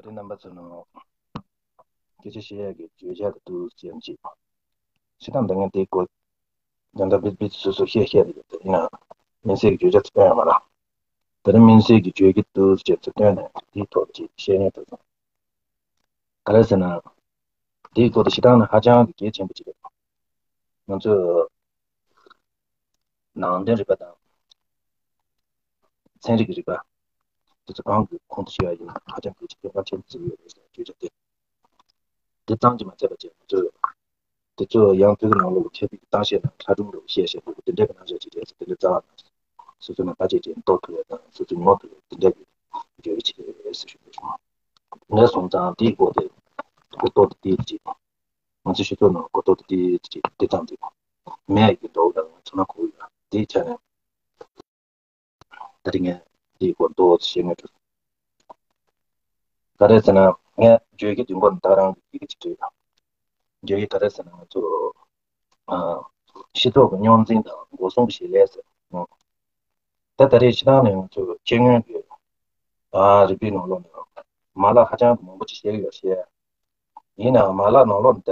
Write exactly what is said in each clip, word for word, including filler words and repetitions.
ད་རེས་རྣམ་པ་ཚོ་ནང་སྐད་ཆ་བཤད་ཡག་གི་བརྗོད་བྱ་དེ་འདུག་ཅེས་ཅིག་བྱེད་སྟངས་འདི་ངས་དེའི་སྐོར་ཡང་དག་པའི་སྤེལ་སོ་སོ་བཤད་བཤད་ཡོད་དེ་ཡིན་ན་མིན་སྲིད་ཀྱི་བརྗོད་བྱ་ཚོ་སྟོན་ཡོད་མ་རེད། ད་རེས་མིན་སྲིད་ཀྱི་བརྗོད་ཀྱི་འདུག་ཅེས་ཚོ་སྟོན་ནས་དེའི་ཐོག་ཅིག་བཤད་ངེས་འདུག་ག་རེ་ཟེར་ན། དེའི་སྐོར་དུ་བྱེད་སྟངས་ནི་ཧ་ཅང་གི་གལ་ཆེན་པོ་ཅིག་རེད། ང་ཚོས་ནང་དོན་རིག་པ་དང་ཚན་རིག་གི་རིག་པ་དེ་ཚོ་གང་གི་ཁོངས་སུ་ཞུགས་པ་ཡིན་ན་ཧ་ཅང་གལ་ཆེ་གལ་འགངས་ཆེན་པོ་བརྩི་གི་ཡོད་པའི་བརྗོད་བྱ་དེ། དེ་ཙམ་གྱིས་མ་ཚད་པ་བྱས་ང་ཚོས་དེ་ཚོ་ཡང་བོད་ཀྱི་ནང་ལོགས་ཀྱི་ཁྱབ་སྤེལ་གྱི་གཏམ་བཤད་དང་ལྷ་སྒྲུང་འདྲ་བོ་བཤད་བཤད་འདུག་དེ་འདྲ་གི་རྣམ་གཞག་ཅིག་རེད་ཟེར། དེ་འདྲ་རྩ་བ་ནས་སོ་སོ་ནང་ལྟ་དཔྱད་བྱས་ནས་རྟོགས་ཐུབ་ཡ་དང་སོ་སོ་མྱོང་ཐུབ་ཡ་དེ་འདྲ་གི་བརྗོད་བྱ་ཅིག་རེད་ཟེར་ཞུ་འདོད་བྱུང་། ངས་སོང་ཙང་དེའི་སྐོར་དེ་གོ་རྟོགས་དེ་ཏིལ་ཅིག་ང་ཚོ་སྤྱི་ཚོགས་ནང་གོ་རྟོགས་དེ་ཏིལ་ཅིག་དེ་ཙམ་དེ་མེད་ཀྱི་འདུག་ད་ང་ཚོ་ན་གོ་ཡོད་དེའི་ཆ་ནས། ད་རེས་ངས་འདིའི་སྐོར་མདོ་ཙམ་བཤད་ངེས་འདུག་ག་རེ་ཟེར་ན་ངས་བརྗོད་ཀྱི་དུས་འགོར་ད་རང་གི་ཡི་གེ་ཅིག་བྲིས་ཡོད། བརྗོད་ཀྱི་ག་རེ་ཟེར་ན་ང་ཚོ་ཨ། སྤྱི་ཚོགས་ཀྱི་རྙོག་འཛིང་དང་སྒོ་གསུམ་གྱི་བྱེད་ལས་ཟེར། ད་ད་རེས་སྤྱི་བཏང་ནས་ང་ཚོ་སྤྱི་དངོས་ཀྱི་ཨ། རིག་པའི་ནང་ལོགས་ནས་མ་ལག་ཧ་ཅང་གི་མང་པོ་ཅིག་བཤད་ཀྱི་ཡོད་བཤད། ཡིན་ནའང་མ་ལག་ནང་ལོགས་ནས་ད་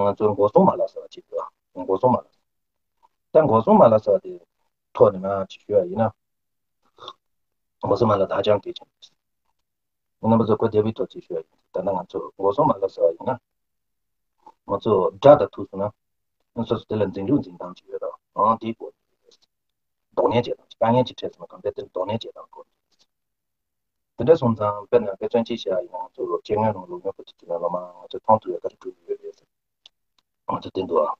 ང་ཚོའི་སྒོ་གསུམ་མ་ལག་ཟེར་བ་ཅིག་འདུག་སྒོ་གསུམ་མ་ལག་ད་སྒོ་གསུམ་མ་ལག་ཟེར་བ་དེ་ཐོག་ནས་ང་ཅིག་ཞུ་བ་ཡིན་ན། སྒོ་གསུམ་མ་ལག་ད་ཧ་ཅང་གལ་ཆེན་པོ་རེད། རྣམ་པ་ཚོ་གོ་བདེ་བའི་ཐོག་ཅིག་ཞུ་བ་ཡིན། ད་ལྟ་ང་ཚོ་སྒོ་གསུམ་མ་ལག་ཟེར་བ་ཡིན་ན། ང་ཚོ་དགྲ་དང་ཐུག་སོང་ན། ང་ཚོ་དེ་ལ་འཛིང་རྒྱུ་འཛིང་སྟངས་ཅིག་ཡོད་རེད། ཨང་དེའི་སྐོར། གདོང་ལེན་བྱེད་སྟངས་ཅིག་དཀའ་ངལ་ཅིག་འཕྲད་སོང་ན་གང་འདྲ་དེ་གདོང་ལེན་བྱེད་སྟངས་སྐོར། དེ་འདྲ་སོང་ཙང་དཔེར་ན་དཔེ་མཚོན་ཅིག་བཞག་ཡིན་ན་ང་ཚོ་སྤྱི་དངོས་ནང་ལོགས་ངོ་བོ་དེ་དུས་ན་ལོ་མ་ང་ཚོ་མཐོང་ཐུབ་ཡོད་ག་རེ་འགྲོ་གི་ཡོད་རེད་ཟེར། ང་ཚོ་བསྟན་འདུག་ཨ།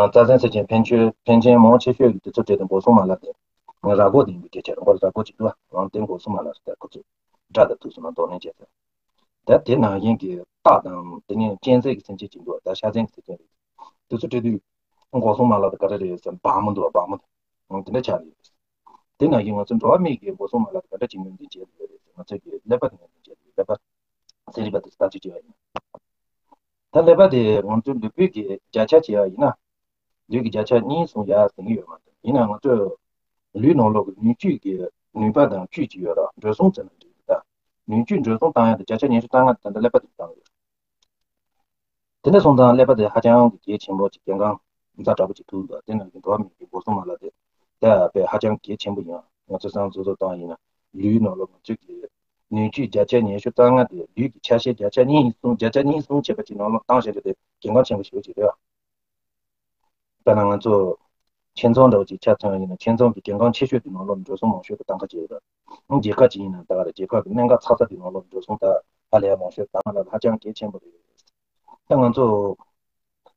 རྩ་ཚན་ཟེར་ཅན་ཕན་ཆོད་ཕན་ཆེན་མང་ཆེ་ཤོས་ཀྱི་དུས་ཚོད་སྤྲད་དེ་སྒོ་གསུམ་མ་ལག་དེ་ར་སྒོ་དེ་ཡིན་པའི་སྐད་ཆ་རེད། སྒོ་ར་སྒོ་ཅིག་འདུག་ཨ། དེ་སྒོ་གསུམ་མ་ལག་ཟེར་ཁོ་ཚོས་དགྲ་དང་ཐུག་སོང་ན་གདོང་ལེན་བྱས་ཟེར། ད་དེ་ནང་བཞིན་གྱི་རྟགས་དང་དེ་ནས་གཅན་གཟན་གྱི་མཚོན་བྱེད་ཅིག་འདུག་ད་ཤ་གཟན་གྱི་མཚོན་བྱེད་རེད། དུས་ཚོད་སྤྲད་དུས་སྒོ་གསུམ་མ་ལག་དེ་ག་རེ་རེད་ཟེར་ན་སྦྲ་མོ་འདུག་སྦྲ་མོ་དེ་དེ་འདྲ་ཆགས་ཡོད། དེ་ནང་བཞིན་ང་ཚོ་འགྲོ་བ་མིའི་གི་སྒོ་གསུམ་མ་ལག་དེ་ག་འདྲ་ཅིག་ངོས་འཛིན་བྱས་ཡོད་རེད་ཟེར་ང་ཚོ་གི་ཀླད་པ་དེ་ངོས་འཛིན་བྱས་ཡོད། ཀླད་པ་ཚན་རིག་པ་དེ་ལྟ་ཚུལ་བྱས་པ་ཡིན། ད་ཀླད་པ་དེ་ང་ཚོའི་ལུས་པོའི་གི་བརྒྱ་ཆ་བྱས་པ་ཡིན་ན། ལུས་ཀྱི་བརྒྱ་ཆ་གཉིས་གསུམ་ཡར་ཟིན་གྱི་ཡོད་མ་རེད། ཡིན་ནའང་ང་ཚོས་ལུས་ནང་ལོགས་ཀྱི་ནུས་བཅུད་ཀྱི་ནུས་པ་དང་བཅུད་ཅིག་ཡོད་ར་འགྲོ་སོང་ཟེར་ན་འགྲིག་གི་ད། ནུས་བཅུད་འགྲོ་སོང་བཏང་ཡག་དེ་བརྒྱ་ཆ་ཉི་ཤུ་རྩ་ལྔ་དེ་ད་ལྟ་ཀླད་པ་དེ་བཏང་ཡོད། དེ་འདྲ་སོང་ཙང་ཀླད་པ་དེ་ཧ་ཅང་གི་གལ་ཆེན་པོ་ཅིག་གལ་འགངས་ཛ་དྲག་པོ་ཅིག་ཐུག་འདུག་དེ་ནང་བཞིན་འགྲོ་བ་མིའི་གི་སྒོ་གསུམ་མ་ལག་དེ་ད་དཔེ་ཧ་ཅང་གལ་ཆེན་པོ་ཡིན། ང་ཚོ་བསམ་བློ་བཏང་ཡིན་ན་ལུས་ནང་ལོགས་ང་ཚོ་གི་ནུས་བཅུད་བརྒྱ་ཆ་ཉི་ཤུ་རྩ་ལྔ་དེ་ལུས་ཀྱི་ཆ་ཤས་བརྒྱ་ཆ་གཉིས་གསུམ་བརྒྱ་ཆ་གཉིས་གསུམ་བྱས་པ་ཅིག་ནང་ལོགས་བཏང་བཞག་རྒྱུ་དེ་གལ་འགངས་ཆེན་པོ་ཞེ་པོ་ཅིག་རེད། དཔེར་ན་ང་ཚོ་ཁྱིམ་ཚང་འདྲ་བོ་ཅིག་ཆ་མཚོན་ཡིན་ན་ཁྱིམ་ཚང་གི་གལ་འགངས་ཆེ་ཤོས་དེ་ནང་ལོགས་འགྲོ་སོང་མང་ཤོས་དེ་གཏོང་ག་བྱེད་ཡོད་རེད། རྒྱལ་ཁབ་ཅིག་ཡིན་ན་ད་ག་རེད། རྒྱལ་ཁབ་ཀྱི་གནད་འགག་ཚ་ཚ་དེ་ནང་ལོགས་འགྲོ་སོང་ད་ཧ་ལས་ཡ་མང་ཤོས་གཏོང་ལ་ཧ་ཅང་གལ་ཆེན་པོ་རེད། ད་ང་ཚོ་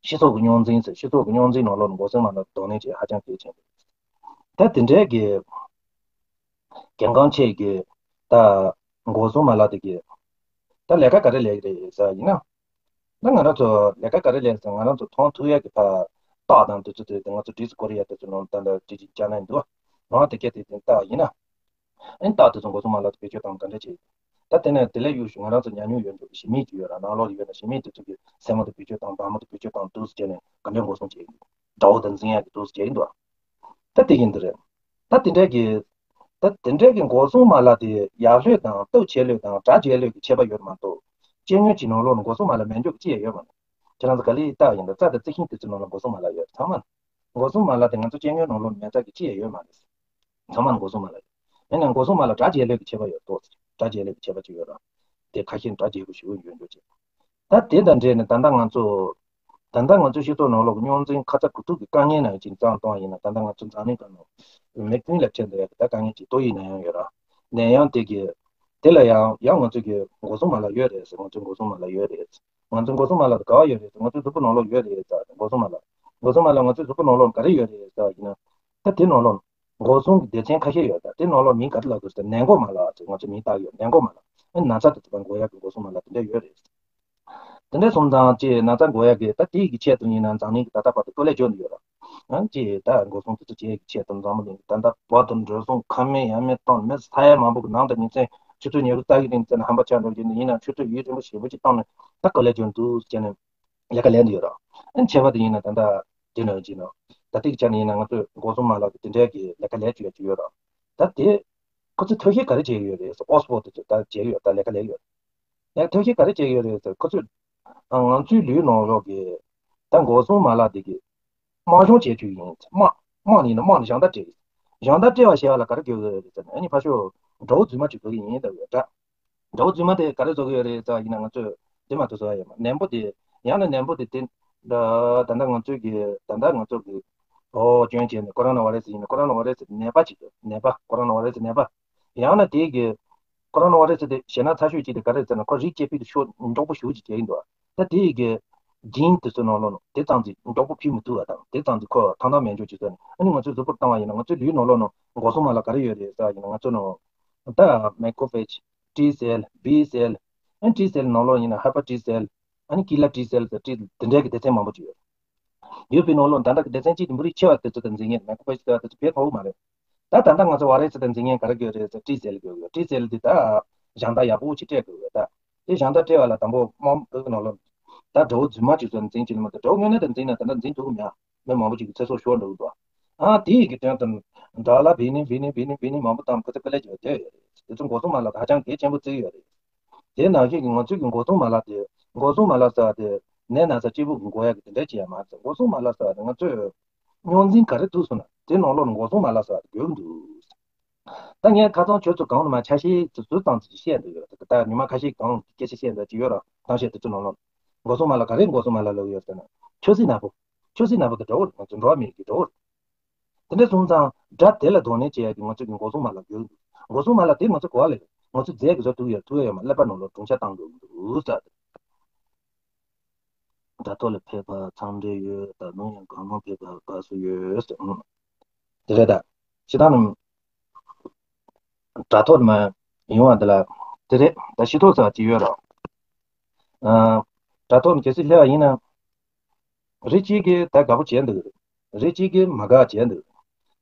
སྤྱི་ཚོགས་ཀྱི་རྙོག་འཛིང་ཟེར་སྤྱི་ཚོགས་ཀྱི་རྙོག་འཛིང་ནང་ལོགས་ནས་སྒོ་གསུམ་མ་ལག་གདོང་ལེན་བྱེད་ཧ་ཅང་གལ་ཆེན་པོ་རེད། ད་དེ་འདྲའི་གི་གལ་འགངས་ཆེ་གི་ད་སྒོ་གསུམ་མ་ལག་དེ་གི་ད་ལས་ཀ་ག་རེ་ལས་ཀྱི་རེད་ཟེར་ཡིན་ན། ད་ང་རང་ཚོ་ལས་ཀ་ག་རེ་ལས་ཟེར་ང་རང་ཚོ་མཐོང་ཐུབ་ཡག་གི་ཕ་རྟགས་དང་དེ་ཚོ་དེ་ང་ཚོ་འདྲིས་སུ་གོ་རི་ཡ་དེ་ཚོ་ནང་ད་ལྟ་ཅི་ཅི་ཅ་ན་འདུག་ང་དེ་སྐད་དེ་དེ་རྟགས་ཡིན་ན། ཨ་ནི་རྟགས་དེ་ཚོ་སྒོ་གསུམ་མ་ལག་ཏུ་བེད་སྤྱོད་བཏང་ག་འདྲ་བྱེད། ད་དེ་ནས་དེ་ལས་གཡུག་ཞུ་ང་རང་ཚོ་ཉམས་མྱོང་ཡོད་འགྲོ་གི་ཞི་མི་ཅིག་ཡོད་ར་ནང་ལོགས་ཡོད་ན་ཞི་མི་དེ་ཚོ་གི་སེན་མོ་དེ་བེད་སྤྱོད་བཏང་སྦྲ་མོ་དེ་བེད་སྤྱོད་བཏང་འདུག་སེ་བྱས་ནས་ག་འདྲའི་སྒོ་གསུམ་བྱེད་ཀྱི་འདུག་དགྲ་བོ་དང་འཛིང་ཡག་གི་འདུག་སེ་བྱེད་ཀྱི་འདུག་ད་དེ་ཡིན་དུ་རེད། ད་དེ་འདྲའི་གི་ད་དེ་འདྲའི་གི་སྒོ་གསུམ་མ་ལག་དེ་ཡག་ལྷོད་དང་སྟོབས་ཆེ་ལྷོད་དང་དྲག་ཆེ་ལྷོད་ཀྱི་ཁྱད་པར་ཡོད་མ་གཏོགས་སྐྱེ་དངོས་ཀྱི་ནང་ལོགས་ནས་སྒོ་གསུམ་མ་ལག་མེད་འཇོག་གི་ཅི་ཡང་ཡོད་མ་རེད། ཁྱེད་རང་ཚོ་ག་ལེར་བལྟ་ཡིན་ད་རྩྭ་དང་རྩི་ཤིང་དེ་ཚོའི་ནང་ལ་སྒོ་གསུམ་མ་ལག་ཡོད་ཚང་མ། སྒོ་གསུམ་མ་ལག་དེ་ང་ཚོ་སྐྱེ་དངོས་ནང་ལོགས་ནས་མེད་ཚར་གི་ཅི་ཡང་ཡོད་མ་རེད། ཚང་མ་ནི་སྒོ་གསུམ་མ་ལག་ཡོད། ཡིན་ནའང་སྒོ་གསུམ་མ་ལག་དྲག་ཆེ་ལྷོད་ཀྱི་ཁྱད་པར་ཡོད་ཏོག་ཙམ་དྲག་ཆེ་ལྷོད་ཀྱི་ཁྱད་པར་ཅིག་ཡོད་ར། དེ་ཁ་ཤས་དྲག་ཆེ་པོ་ཞེ་པོ་ཡོད་འགྲོ་ཅིག་ད་དེ་དང་འབྲེལ་ནས་ད་ལྟ་ང་ཚོ་ད་ལྟ་ང་ཚོ་སྤྱི་ཚོགས་ནང་ལོགས་ཀྱི་རྙོག་འཛིང་ཁ་ཚ་དགོས་གཏུག་གི་དཀའ་ངལ་ནང་ཅིག་བརྩམས་གཏོང་ཡིན་ན་ད་ལྟ་ང་ཚོ་འཛམ་གླིང་སྒང་ནང་མིག་མདུན་ལ་ཁྱེར་འདུག་ཡ་གི་ད་དཀའ་ངལ་ཅིག་ཏོག་དབྱིབས་ནད་ཡམས་ཡོད་ར། ནད་ཡམས་དེ་གི་དེ་ལ་ཡང་ཡང་ང་ཚོ་གི་སྒོ་གསུམ་མ་ལག་ཡོད་རེད་ཟེར། ང་ཚོ་སྒོ་གསུམ་མ་ལག་ཡོད་རེད། ང་ཚོ་སྒོ་གསུམ་མ་ལག་དེ་ག་བ་ཡོད་རེད་ཟེར། ང་ཚོའི་གཟུགས་པོ་ནང་ལོགས་ཡོད་རེད་ཟེར། སྒོ་གསུམ་མ་ལག་སྒོ་གསུམ་མ་ལག་ང་ཚོའི་གཟུགས་པོ་ནང་ལོགས་ག་རེ་ཡོད་རེད་ཟེར་ཡིན་ན། ད་དེ་ནང་ལོགས་སྒོ་གསུམ་གྱི་སྡེ་ཚན་ཁ་ཤས་ཡོད། ད་དེ་ནང་ལོགས་མིང་ག་རེ་ལབ་དགོས་ཟེར་ན་ནད་འགོག་མ་ལག་ཟེར། ང་ཚོ་མིང་བཏགས་ཡོད་ནད་འགོག་མ་ལག་ཨ་ན་ཚ་དེ་ཚོ་ལ་འགོག་ཡག་གི་སྒོ་གསུམ་མ་ལག་དེ་འདྲ་ཡོད་རེད། དེ་འདྲ་སོང་ཙང་ཅེས་ན་ཚ་འགོག་ཡག་གི་ད་དེ་གི་ཆེད་དུ་ཡིན་ན་འཛམ་གླིང་གི་ད་ལྟ་བར་དུ་བཀོད་ལས་བྱོས་འདི་ཡོད་ར། ཨང་ཅེས་ད་སྒོ་གསུམ་དེ་ཚོ་བྱེད་ཀྱི་ཆེད་དུ་འཛམ་བུ་གླིང་གི་ད་ལྟ་བར་དུ་འགྲོ་སོང་ཁ་མེད་ཡ་མེད་བཏང་མི་ས་ཡ་མང་པོ་གི་ནང་དུ་ཉིན་མཚན་ཆུ་ཚོད་ཉི་ཤུ་རྩ་བཞི་རིང་བཙལ་ནས་ཧམ་པ་ཆགས་འགྲོ་རྒྱུ་འདི་ཡིན་ན་ཆུ་ཚོད་ཡུན་རིང་པོ་ཞེ་པོ་ཅིག་བཏང་ནས་ད་བཀོད་ལས་བྱོས་འདུག་ཅེས་ནས་ལས་ཀ་ལས་འདི་ཡོད་ར། ཨང་ཆེ་བ་དེ་ཡིན་ན་ད་ལྟ་དེ་ནང་ཅིག་ནང་ད་ལྟའི་ཆ་ནས་ཡིན་ན་ང་ཚོས་སྒོ་གསུམ་མ་ལག་གི་དེ་འདྲའི་གི་ལས་ཀ་ལས་བྱོས་ཡ་ཅིག་ཡོད་ར། ད་དེ། ཁོ་ཚོས་ཐབས་ཤེས་ག་རེ་བྱས་ཡོད་རེད་ཟེར། ཨོག་སི་ཕོར་དེ་ཚོས་ད་བྱས་ཡོད། ད་ལས་ཀ་ལས་ཡོད། ཡང་ཐབས་ཤེས་ག་རེ་བྱས་ཡོད་རེད་ཟེར། ཁོ་ཚོས་ང་ཚོའི་ལུས་ནང་ལོགས་ཀྱི་ད་འགོག་སྲུང་མ་ལག་དེ་གི་དམག་སྦྱོང་བྱས་བཅུག་ཡིན། དམག་དམག་ནི་ཡིན་ན་དམག་ནི་གཞན་དག་སྤྲད་ཡིན། གཞན་དག་སྤྲད་པ་ཞེས་པ་ལ་ག་རེ་དགོས་ཀྱི་རེད་ཟེར་ན། ཨ་ནི་ཕར་ཞོག་དགྲ་བོ་རྫུན་མ་ཅིག་བཟོ་གི་ཡིན་ལབ་ཡོད་འདྲ། དགྲ་བོ་རྫུན་མ་དེ་ག་རེ་བཟོ་གི་ཡོད་རེད་ཟེར་བ་ཡིན་ན། ང་ཚོས་དེ་མ་གཏོགས་བཟོ་ཡ་ཡོད་མ། ནན་པོ་དེ་ཡང་ན་ནན་པོ་དེ་དེ་ད་ད་ལྟ་ང་ཚོས་ཀྱི་ད་ལྟ་ང་ཚོ་གི་ཨོ་སྐྱོན་བྱས་ནས་ཀོ་རོ་ན་བྷ་རེ་སི་ཡིན་ན། ཀོ་རོ་ན་བྷ་རེ་སི་ནད་པ་ཅིག་ནད་པ་ཀོ་རོ་ན་བྷ་རེ་སི་ནད་པ། ཡང་ན་དེ་གི་ཀོ་རོ་ན་བྷ་རེ་སི་དེ་ཞེད་སྣང་ཚ་ཤོས་ཅིག་དེ་ག་རེ་ཟེར་ན། ཁོ་རིགས་སྐྱེ་འཕེལ་དུ་ཤོག་མགྱོགས་པོ་ཞེ་པོ་ཅིག་བྱས་ཡིན་འདུག་ད་དེ་གི་ཇིན་དེ་ཚོའི་ནང་ལོགས་ནང་དེ་ཙམ་ཅིག་མགྱོགས་པོ་འཕེལ་མི་ཐུབ་པ་དང་། དེ་ཙམ་ཅིག་ཁོ་ཐང་ཐང་མེད་འཇོག་ཅིག་བཟོས་ནས། ཨ་ནི་ང་ཚོས་གཟུགས་པོར་བཏང་བ་ཡིན་ན། ང་ཚོའི་ལུས་ནང་ལོགས་ནང་འགོག་སྲུང་མ་ལག་ག་རེ་ཡོད་རེད་ཟེར་བ་ཡིན་ན། ང་ཚོ་ནང་ད་མེ་ཀོ་ཕེཇ། ཊི་སེལ། བི་སེལ། ཨ་ཊི་སེལ་ནང་ལོགས་ཡིན་ན་ཧེ་པར་ཊི་སེལ། ཨ་ནི་ཀི་ལར་ཊི་སེལ་ཟེར་ཊི་དེ་འདྲའི་གི་སྡེ་ཚན་མང་པོ་ཅིག་ཡོད། ཡོད་པའི་ནང་ལོགས་ད་ལྟ་གི་སྡེ་ཚན་གཅིག་དེ་འབུ་རིགས་ཆེ་བ་དེ་ཚོ་དང་འཛིང་མཁན། མེ་ཀོ་ཕེཇ་ཟེར་བ་དེ་ཚོ་བེད་ཐོག་མ་རེད། ད་ད་ལྟ་ང་ཚོ་བྷ་རེ་སི་དང་འཛིང་མཁན་ག་རེ་དགོས་རེད་ཟེར། ཊི་སེལ་དགོས་ཡོད། ཊི་སེལ་དེ་ད་གཞན་དག་ཡག་པོ་ཅིག་སྤྲད་དགོས་ཡོད། ད་དེ་གཞན་དག་སྤྲད་པ་ལ་དང་པོ་དམག་འབུ་གི་ནང་ལོགས་ད་དགྲ་བོ་རྫུན་མ་ཅིག་བཟོས་ནས་འཛིང་བྱེད་ནི་མ་གཏོགས། དགྲ་བོ་དངོས་གནས་དེ་འཛིང་ན་ད་ལྟ་འཛིང་ཐུབ་ཀྱི་མེད་ཨ། མི་མང་པོ་ཅིག་གི་ཚེ་སྲོག་ཤོར་འགྲོ་གི་འདུག་ཨ་དེ་ཡི་གི་དོན་དུ་དགྲ་ལ་བི་ནི་བི་ནི་བི་ནི་བི་ནི་མང་པོ་བཏང་། ཁོ་ཚོ་དཀའ་ལས་བརྒྱབ་བསྡད་ཡོད་རེད། དེ་ཚོ་འགོག་སྲུང་མ་ལག་ཧ་ཅང་གལ་ཆེན་པོ་བརྩི་གི་ཡོད་རེད། དེ་ནང་བཞིན་གྱི་ང་ཚོའི་གི་འགོག་སྲུང་མ་ལག་དེ། འགོག་སྲུང་མ་ལག་ཟེར་བ་དེ་ནད་ན་ཚ་གཅིག་པུ་གི་འགོག་ཡག་གི་དེ་འདྲ་ཅིག་ཡང་མ་རེད། འགོག་སྲུང་མ་ལག་ཟེར་བ་དེ་ང་ཚོས་རྙོག་འཛིང་ག་རེ་ཐུག་སོང་ན་དེ་ནང་ལོགས་ལ་འགོག་སྲུང་མ་ལག་ཟེར་བ་དེ་དགོས་ཀྱི་འདུག་ད་ངས་ཁ་སང་ཁྱོད་ཚོ་གང་ལ་མ་ཆ་ཤས་ཚོ་ཟུར་ཙམ་ཅིག་བཤད་འདུག་ཡོད། ད་ཉི་མ་ཁ་ཤས་གང་སྐད་ཆ་བཤད་འདུག་ཅིག་ཡོད་ར། གཏམ་བཤད་དེ་ཚོ་ནང་ལོགས་འགོག་སྲུང་མ་ལག་ག་རེ་འགོག་སྲུང་མ་ལག་ལབ་ཡོད་ཟེར་ན། ཆབ་སྲིད་ནག་པོ། ཆབ་སྲིད་ནག་པོ་དེ་དགྲ་བོ་རེད། ང་ཚོ་འགྲོ་བ་མིའི་གི་དགྲ་བོ་རེད། དེ་འདྲ་སོང་ཙང་དགྲ་དེ་ལ་གདོང་ལེན་བྱེད་ཡག་གི་ང་ཚོ་གི་འགོག་སྲུང་མ་ལག་དགོས་ཀྱི་འདུག་འགོག་སྲུང་མ་ལག་དེ་ང་ཚོ་ག་པར་སླེབས། ང་ཚོ་རྫས་ཀྱི་བཟོ་ཐུབ་ཡོད་ཐུབ་ཡོད་མ། ཀླད་པ་ནང་ལོགས་སྒྲུང་ཆ་བཏང་དགོས་ཀྱི་འདུག་ཟེར། དྲ་ཐོག་ལ་ཕེབས་པ་འཚམས་འདྲི་ཡོད། ད་དུང་ཡང་གང་མང་ཕེབས་པ་དགའ་བསུ་ཡོད་ཟེར། ཨང་། དེ་རེད་ད། སྤྱིར་བཏང་ནི་དྲ་ཐོག་ནས་མར་ཡོང་བ་འདི་ལ་དེ་རེད། ད་ཤེས་རྟོགས་ཚ་ཅིག་ཡོད་རོགས། ཨ། དྲ་ཐོག་ནས་གལ་སྲིད་སླེབས་པ་ཡིན་ན། རེ་གཅིག་གིས་ད་དགའ་པོ་བྱས་འདུག་རེ་གཅིག་གིས་མ་དགའ་བྱས་འདུག་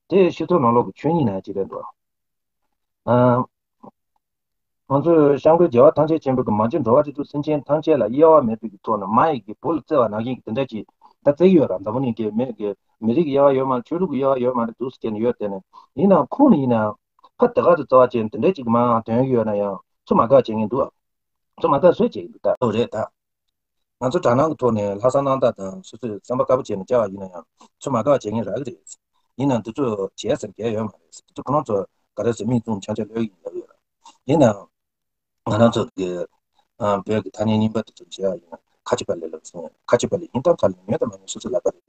དེ་སྤྱི་ཚོགས་ནང་ལོགས་ཀྱི་ཆོས་ཉིད་ནང་གཅིག་རེད་འདུག་ཨ། ང་ཚོས་སྐྱབས་མགོན་རྒྱལ་བ་ཐམས་ཅད་མཁྱེན་པའི་གི་མ་བྱོན་འགྲོ་བ་རིགས་དྲུག་སེམས་ཅན་ཐམས་ཅད་ལ་དབྱེ་བ་མེད་པའི་གི་ཐོག་ནས་མ་ཡི་གི་བུ་ལ་བརྩེ་བ་ནང་བཞིན་གྱི་དེ་འདྲ་ཅིག་ད་བརྩེ་གི་ཡོད་ར། འཛམ་བུ་གླིང་གི་མི་གི་མི་རིགས་ཀྱི་དབྱེ་བ་ཡོད་མ་རེད། ཆོས་ལུགས་ཀྱི་དབྱེ་བ་ཡོད་མ་རེད་འདུག་ཟེར་བྱས་ནས་ཡོད་དེ་ནས། ཡིན་ནའང་ཁོང་ནི་ཡིན་ནའང་ཕ་དེ་ག་ཚོད་བརྩེ་བ་བྱས་ནས་དེ་འདྲ་ཅིག་མ་འདོན་གི་ཡོད་ན་ཡང་ཚུར་མ་དགའ་བྱེད་མཁན་འདུག་ཚུར་མ་དགའ་བཟོས་བྱེད་ཀྱི་འདུག་ད་ཨོ་རེད་ད། ང་ཚོ་དྲ་སྣང་གི་ཐོག་ནས་ལྷག་བསམ་རྣམ་དག་དང་སོ་སོས་བསམ་པ་དཀར་པོ་བྱས་ནས་བྱ་བ་ཡིན་ན་ཡང་ཚུར་མ་དགའ་བ་བྱེད་མཁན་རག་གི་རེད། ཡིན་ནའང་འདི་ཚོ་བྱས་ཟེར་མཁན་ཡོད་མ་རེད། འདི་ཚོ་ཁོ་རང་ཚོ་ག་རེ་ཟེར་མིག་བཙུམ་ཆང་ཆ་ལོས་ཡིན་ལབ་ཡོད་ར། ཡིན་ནའང་ང་རང་ཚོ་གི་ཨ་བོད་ཀྱི་ཐ་སྙད་རྙིང་པ་དེ་ཚོ་བྱས་པ་ཡིན་ན། ཁ་ཆེ་པ་ལས་ལ་སོང་། ཁ་ཆེ་པ་ལས་ཡིན་སྟངས་ཁ་ལ་ཉོན་དང་མ་ཉོན་སོ་སོ་ལབ་པ་རེད།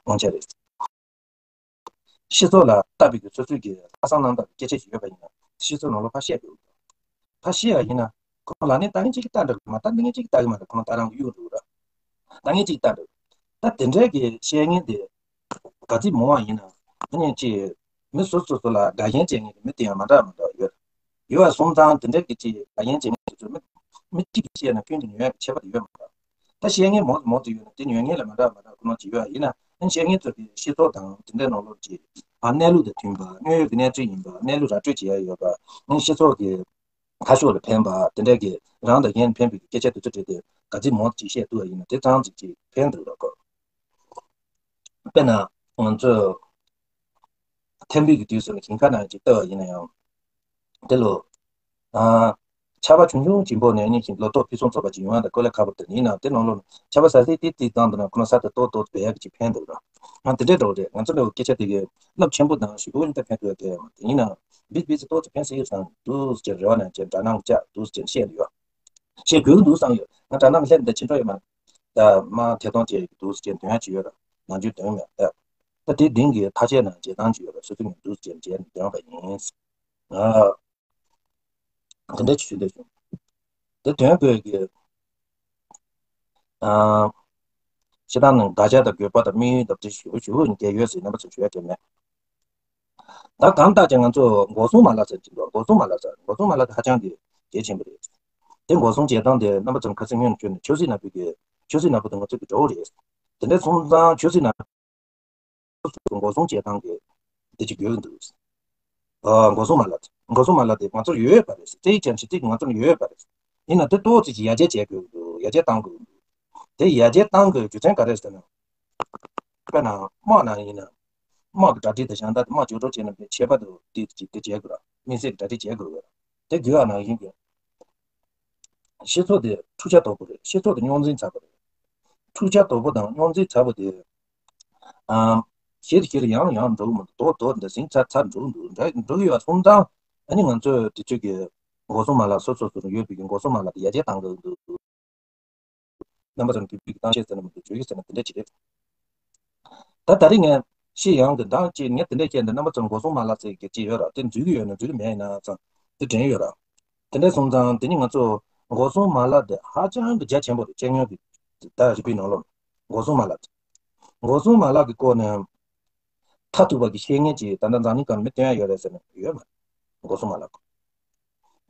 དབང་ཆ་རེད། སྤྱི་ཚོགས་ལ་ལྟ་བའི་གི་སོ་སོའི་གི་ལྷག་བསམ་རྣམ་དག་གི་སྐད་ཆ་ཞིག་ཡོད་པ་ཡིན་ན། སྤྱི་ཚོགས་ནང་ལ་ཕར་བཤད་དགོས། ཕར་བཤད་ཡ་ཡིན་ན། ཁོ་ལ་ནི་ལྟ་མཁན་གཅིག་གིས་ལྟ་འགྲོ་གི་མ། ལྟ་མཁན་གཅིག་གིས་ལྟ་གི་མ་རེད། ཁོ་ལ་ལྟ་རང་གི་གཡུག་འགྲོ་གི་ར། ལྟ་མཁན་གཅིག་གིས་ལྟ་འགྲོ། ད་དེ་འདྲའི་གི་བཤད་མཁན་དེ་ག་ཚོད་མང་བ་ཡིན་ན། ཨ་ནི་ཅིག་མི་སོ་སོ་སོ་ལ་དགའ་ཞེན་བྱེད་མཁན་གྱི་མི་དེ་ཡང་མ་འདྲ་མ་འདྲ་ཡོད། ཡོད་པ་སོང་ཙང་དེ་འདྲའི་གི་ཅིག་དགའ་ཞེན་བྱེད་མཁན་དེ་ཚོ་མི་མི་གཅིག་གིས་བཤད་ན་ཀུན་གྱིས་ཉོན་ཡག་གི་ཁྱད་པར་དེ་ཡོད་མ་རེད། ད་བཤད་མཁན་མང་དུ་མང་དུ་ཡོད་ན་དེ་ཉོན་མཁན་ལ་མ་འདྲ་མ་འདྲ་ཁོ་ན་ཅིག་ཡོད་ཡིན་ན། ཨ་ནི་བཤད་མཁན་ཚོ་གི་སྤྱི་ཚོགས་དང་དེ་འདྲའི་ནང་ལོགས་ཀྱི་ཨ་གནས་ལུགས་དང་མཐུན་པ། དངོས་ཡོད་ཀྱི་གནས་ཚུལ་ཡིན་པ། གནས་ལུགས་ར་སྤྲོད་བྱེད་ཡ་ཡོད་པ། ཨ་ནི་སྤྱི་ཚོགས་ཀྱི་ཁ་ཕྱོགས་ལ་ཕན་པ། དེ་འདྲ་གི་རང་དང་གཞན་ལ་ཕན་པའི་སྐད་ཆ་དེ་ཚོ་བྲིས་ཏེ་ག་ཚོད་མང་ཅིག་བཤད་ཐུབ་པ་ཡིན་ན་དེ་ཙམ་ཅིག་ཅིག་ཕན་འདུག་རོགས། དཔེར་ན་ང་ཚོས་ཐེམ་བུའི་གི་དུས་སུ་ཞིང་ཁ་ནང་ཅིག་ལྟ་བ་ཡིན་ན་ཡང་། དེ་ལོ། ཨ། ཆར་པ་ཆུང་ཆུང་ཅིག་འབབ་ནས་ནི་ཞིང་ལོ་ཏོག་ཕུན་སུམ་ཚོགས་པ་ཅིག་ཡོང་ཡ་ད་དཀའ་ལས་ཁག་པོ་རེད། ཡིན་ནའང་དེ་ནང་ལོགས་ཆར་པ་ཟ་ཟི་ཏིག་ཏིག་བཏང་འདུག་ན་ཁོ་ན་ས་དེ་ཏོག་ཏོག་སྦས་ཡག་གི་ཅིག་ཕན་འདུག་ར། ཨ་དེ་འདྲའི་འདྲ་བོ་རེད། ང་ཚོ་འདྲ་བོ་སྐད་ཆ་དེ་གི་རླབས་ཆེན་པོ་དང་ཞེ་པོ་ཡིན་ད་ཕན་ཐོགས་ཡ་དེ་ཡོད་མ་རེད། ཡིན་ནའང་བིས་བིས་ཏོག་ཙམ་ཕན་སྲིད་ཡོད་བསམ་འདུག་ཟེར་རེ་བ་ནང་བཞིན་དྲ་སྣང་བཅག་འདུག་ཟེར་བཤད་འདུག་ཡོད། བཤད་དགོས་ཀྱི་འདུག་བསམ་ཡོད། ང་དྲ་སྣང་སླེབས་འདི་ཕྱི་འགྲོ་ཡོད་མ་རེད། ད་མ་ཐད་གཏོང་བྱེད་ཀྱི་འདུག་ཟེར་འདོན་ཡ་ཅིག་ཡོད་ར། ནང་ཆོས་འདོན་མེད་ད། ད་དེ་འདིང་གི་ཐག་བཅད་ནང་བྱེད་སྟངས་ཅིག་ཡོད་ར། སོ་སོ་ངས་འདུག་ཟེར་བྱས་ནས་འདོན་པ་ཡིན། ཨ། དེ་འདྲ་ཅིག་ཞུ་འདོད་བྱུང་། དེ་དོན་དགོས་ཀྱི། ཨ། སྤྱིར་བཏང་ནི་དགག་བྱ་དང་དགོས་པ་དང་དམིགས་ཡུལ་དང་དེ་ཞུ་ཞུ་འདི་ཡོད་ཟེར་རྣམ་པ་ཚོ་ཞུ་ཡ་དེ་མེད། ད་གང་ལྟར་ཀྱང་ང་ཚོ་འགོག་སྲུང་མ་ལག་ཟེར་གྱི་འདུག་འགོག་སྲུང་མ་ལག་ཟེར། འགོག་སྲུང་མ་ལག་དེ་ཧ་ཅང་གི་གལ་ཆེན་པོ་རེད། དེ་འགོག་སྲུང་བྱེད་སྟངས་དེ་རྣམ་པ་ཚོར་ཁ་སང་སྔོན་བྱོན་ནས་ཆབ་སྲིད་ནག་པོའི་གི་ཆབ་སྲིད་ནག་པོ་དེ་ང་ཚོ་གི་དགྲ་བོ་རེད། དེ་འདྲ་སོང་ཙང་ཆབ་སྲིད་ནག་པོ་འགོག་སྲུང་བྱེད་སྟངས་ཀྱི་དེ་ཅིག་དགོས་ཀྱི་འདུག་ཨ། འགོག་སྲུང་མ་ལག་འགོག་སྲུང་མ་ལག་དེ་ང་ཚོར་ཡོད་པ་རེད། རྩེ་གཅིག་བྱས་ན་རྩེ་གཅིག་ང་ཚོར་ཡོད་པ་རེད། ཡིན་ན་དེ་ཏོག་ཙམ་ཅིག་ཡར་རྒྱས་བྱེད་དགོས་ཀྱི་འདུག་ཡར་རྒྱས་གཏང་དགོས་ཀྱི་འདུག་དེ་ཡར་རྒྱས་གཏང་དགོས་རྒྱུ་མཚན་ག་རེ་ཟེར་ན། དཔེར་ན་དམག་ནང་ཡིན་ན། དམག་གི་གྲ་སྒྲིག་དང་གཞན་དག་དེ་དམག་བཅོས་སྒྲོག་བྱས་ན་ཁྱད་པར་དུ་དེ་ཅིག་དེ་བྱེད་དགོས་ར། དམིགས་བསལ་གྱི་གྲ་སྒྲིག་བྱེད་དགོས་ར། དེ་དགོས་པ་ནང་བཞིན་གྱི། སྤྱི་ཚོགས་དེ་འཁྲུག་ཆ་དོད་པོ་རེད། སྤྱི་ཚོགས་དེ་རྙོག་འཛིང་ཚ་པོ་རེད། འཁྲུག་ཆ་དོད་པོ་དང་རྙོག་འཛིང་ཚ་པོ་དེ། ཨ། ཞེ་དྲག་ཞེ་དྲག་ཡང་ཡང་འགྲོ་གི་མི་འདུག་དོད་དོད་འདི་ཟིང་ཚ་ཚ་འགྲོ་གི་འདུག་འགྲོ་གི་ཡོད་སོང་ཙང་། ཨ་ནི་ང་ཚོས་དེ་ཚོས་ཀྱི་འགོག་སྲུང་མ་ལག་སོ་སོ་སོ་ཡོད་པའི་གི་འགོག་སྲུང་མ་ལག་དེ་ཡར་རྒྱས་གཏང་དགོས་འདུག་རྣམ་པ་ཚོར་གུས་པའི་གཏམ་བཤད་ཟེར་ན་མི་འདུག་བརྗོད་ཡིག་ཟེར་ན་དེ་འདྲ་ཅིག་རེད། ད་ད་རེས་ངས་ཤི་ཡང་གི་འདང་ཅིག་ངས་དེ་འདྲ་བཤད་འདི་རྣམ་པ་ཚོར་འགོག་སྲུང་མ་ལག་ཟེར་གྱི་ཅིག་ཡོད་ར། དེ་འཛུལ་གི་ཡོད་ན་འཛུལ་གི་མེད་ཡིན་ན་ཙང་དེ་དྲན་ཡོད་ར། དེ་འདྲ་སོང་ཙང་དེ་ནི་ང་ཚོ་འགོག་སྲུང་མ་ལག་དེ་ཧ་ཅང་གི་རྒྱ་ཆེན་པོ་རེད། སྤྱི་ཡོངས་ཀྱི་ད་རིག་པའི་ནང་ལོགས་འགོག་སྲུང་མ་ལག་དེ། འགོག་སྲུང་མ་ལག་གི་སྐོར་ནས་མཐར་ཐུག་པ་གི་བཤད་མཁན་ཅིག་ད་ལྟ་འཛམ་གླིང་སྒང་མི་སྟོན་ཡ་ཡོད་རེད་ཟེར་ན་ཡོད་མ་རེད། འགོག་སྲུང་མ་ལག་གི།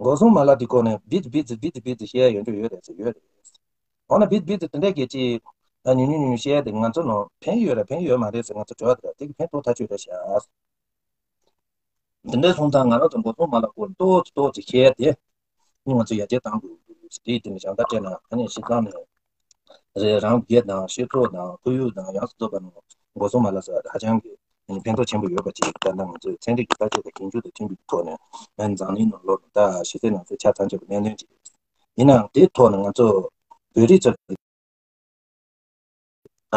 འགོག་སྲུང་མ་ལག་དེ་སྐོར་ནས་བིད་བིད་བིད་བིད་བཤད་ཡ་ཡོད་འགྲོ་ཡོད་རེད་ཟེར་ཡོད་རེད། འོ་ན་བིད་བིད་དེ་འདྲ་གི་ཅིག་ད་ཉུང་ཉུང་ཉུང་བཤད་དེ་ང་ཚོ་ནང་ཕན་ཡོད་རེད་ཕན་ཡོད་མ་རེད་ཟེར་ང་ཚོ་དྲི་བ་དེ་ར་དེ་གི་ཕན་ཐོགས་ཐག་ཆོད་རེད་ཤག་དེ་འདྲ་སོང་ཙང་ང་རང་ཚོ་འགོག་སྲུང་མ་ལག་སྐོར་ཏོག་ཙམ་ཏོག་ཙམ་བཤད་དེ་ནི་ང་ཚོ་ཡར་རྒྱས་གཏང་དགོས་འདུག་དེའི་སྟེང་ནས་ཞབས་འདེགས་སྤྲད་ན་ཨ་ནི་སྤྱིར་བཏང་ནས་རེད། རང་སྒེར་དང་སྤྱི་ཚོགས་དང་ཁོར་ཡུག་དང་ཡོངས་སུ་རྫོགས་པ་ནང་འགོག་སྲུང་མ་ལག་ཟེར་བ་དེ་ཧ་ཅང་གི་ཕན་ཐོགས་ཆེན་པོ་ཡོད་པ་ཅིག་ད་ལྟ་ང་ཚོས་ཚན་རིག་གི་བརྟག་དཔྱད་དང་ཞིབ་འཇུག་དང་མཐུན་པའི་ཐོག་ནས་འཛམ་གླིང་ནང་ལོགས་ནས་ད་གཞི་རྩའི་ནང་ཚན་ཆ་ཚང་ཆེ་བའི་གནད་དོན་ཅིག་རེད། ཡིན་ནའང་དེའི་ཐོག་ནས་ང་ཚོ་བོད་རིགས་ཚོ་གི་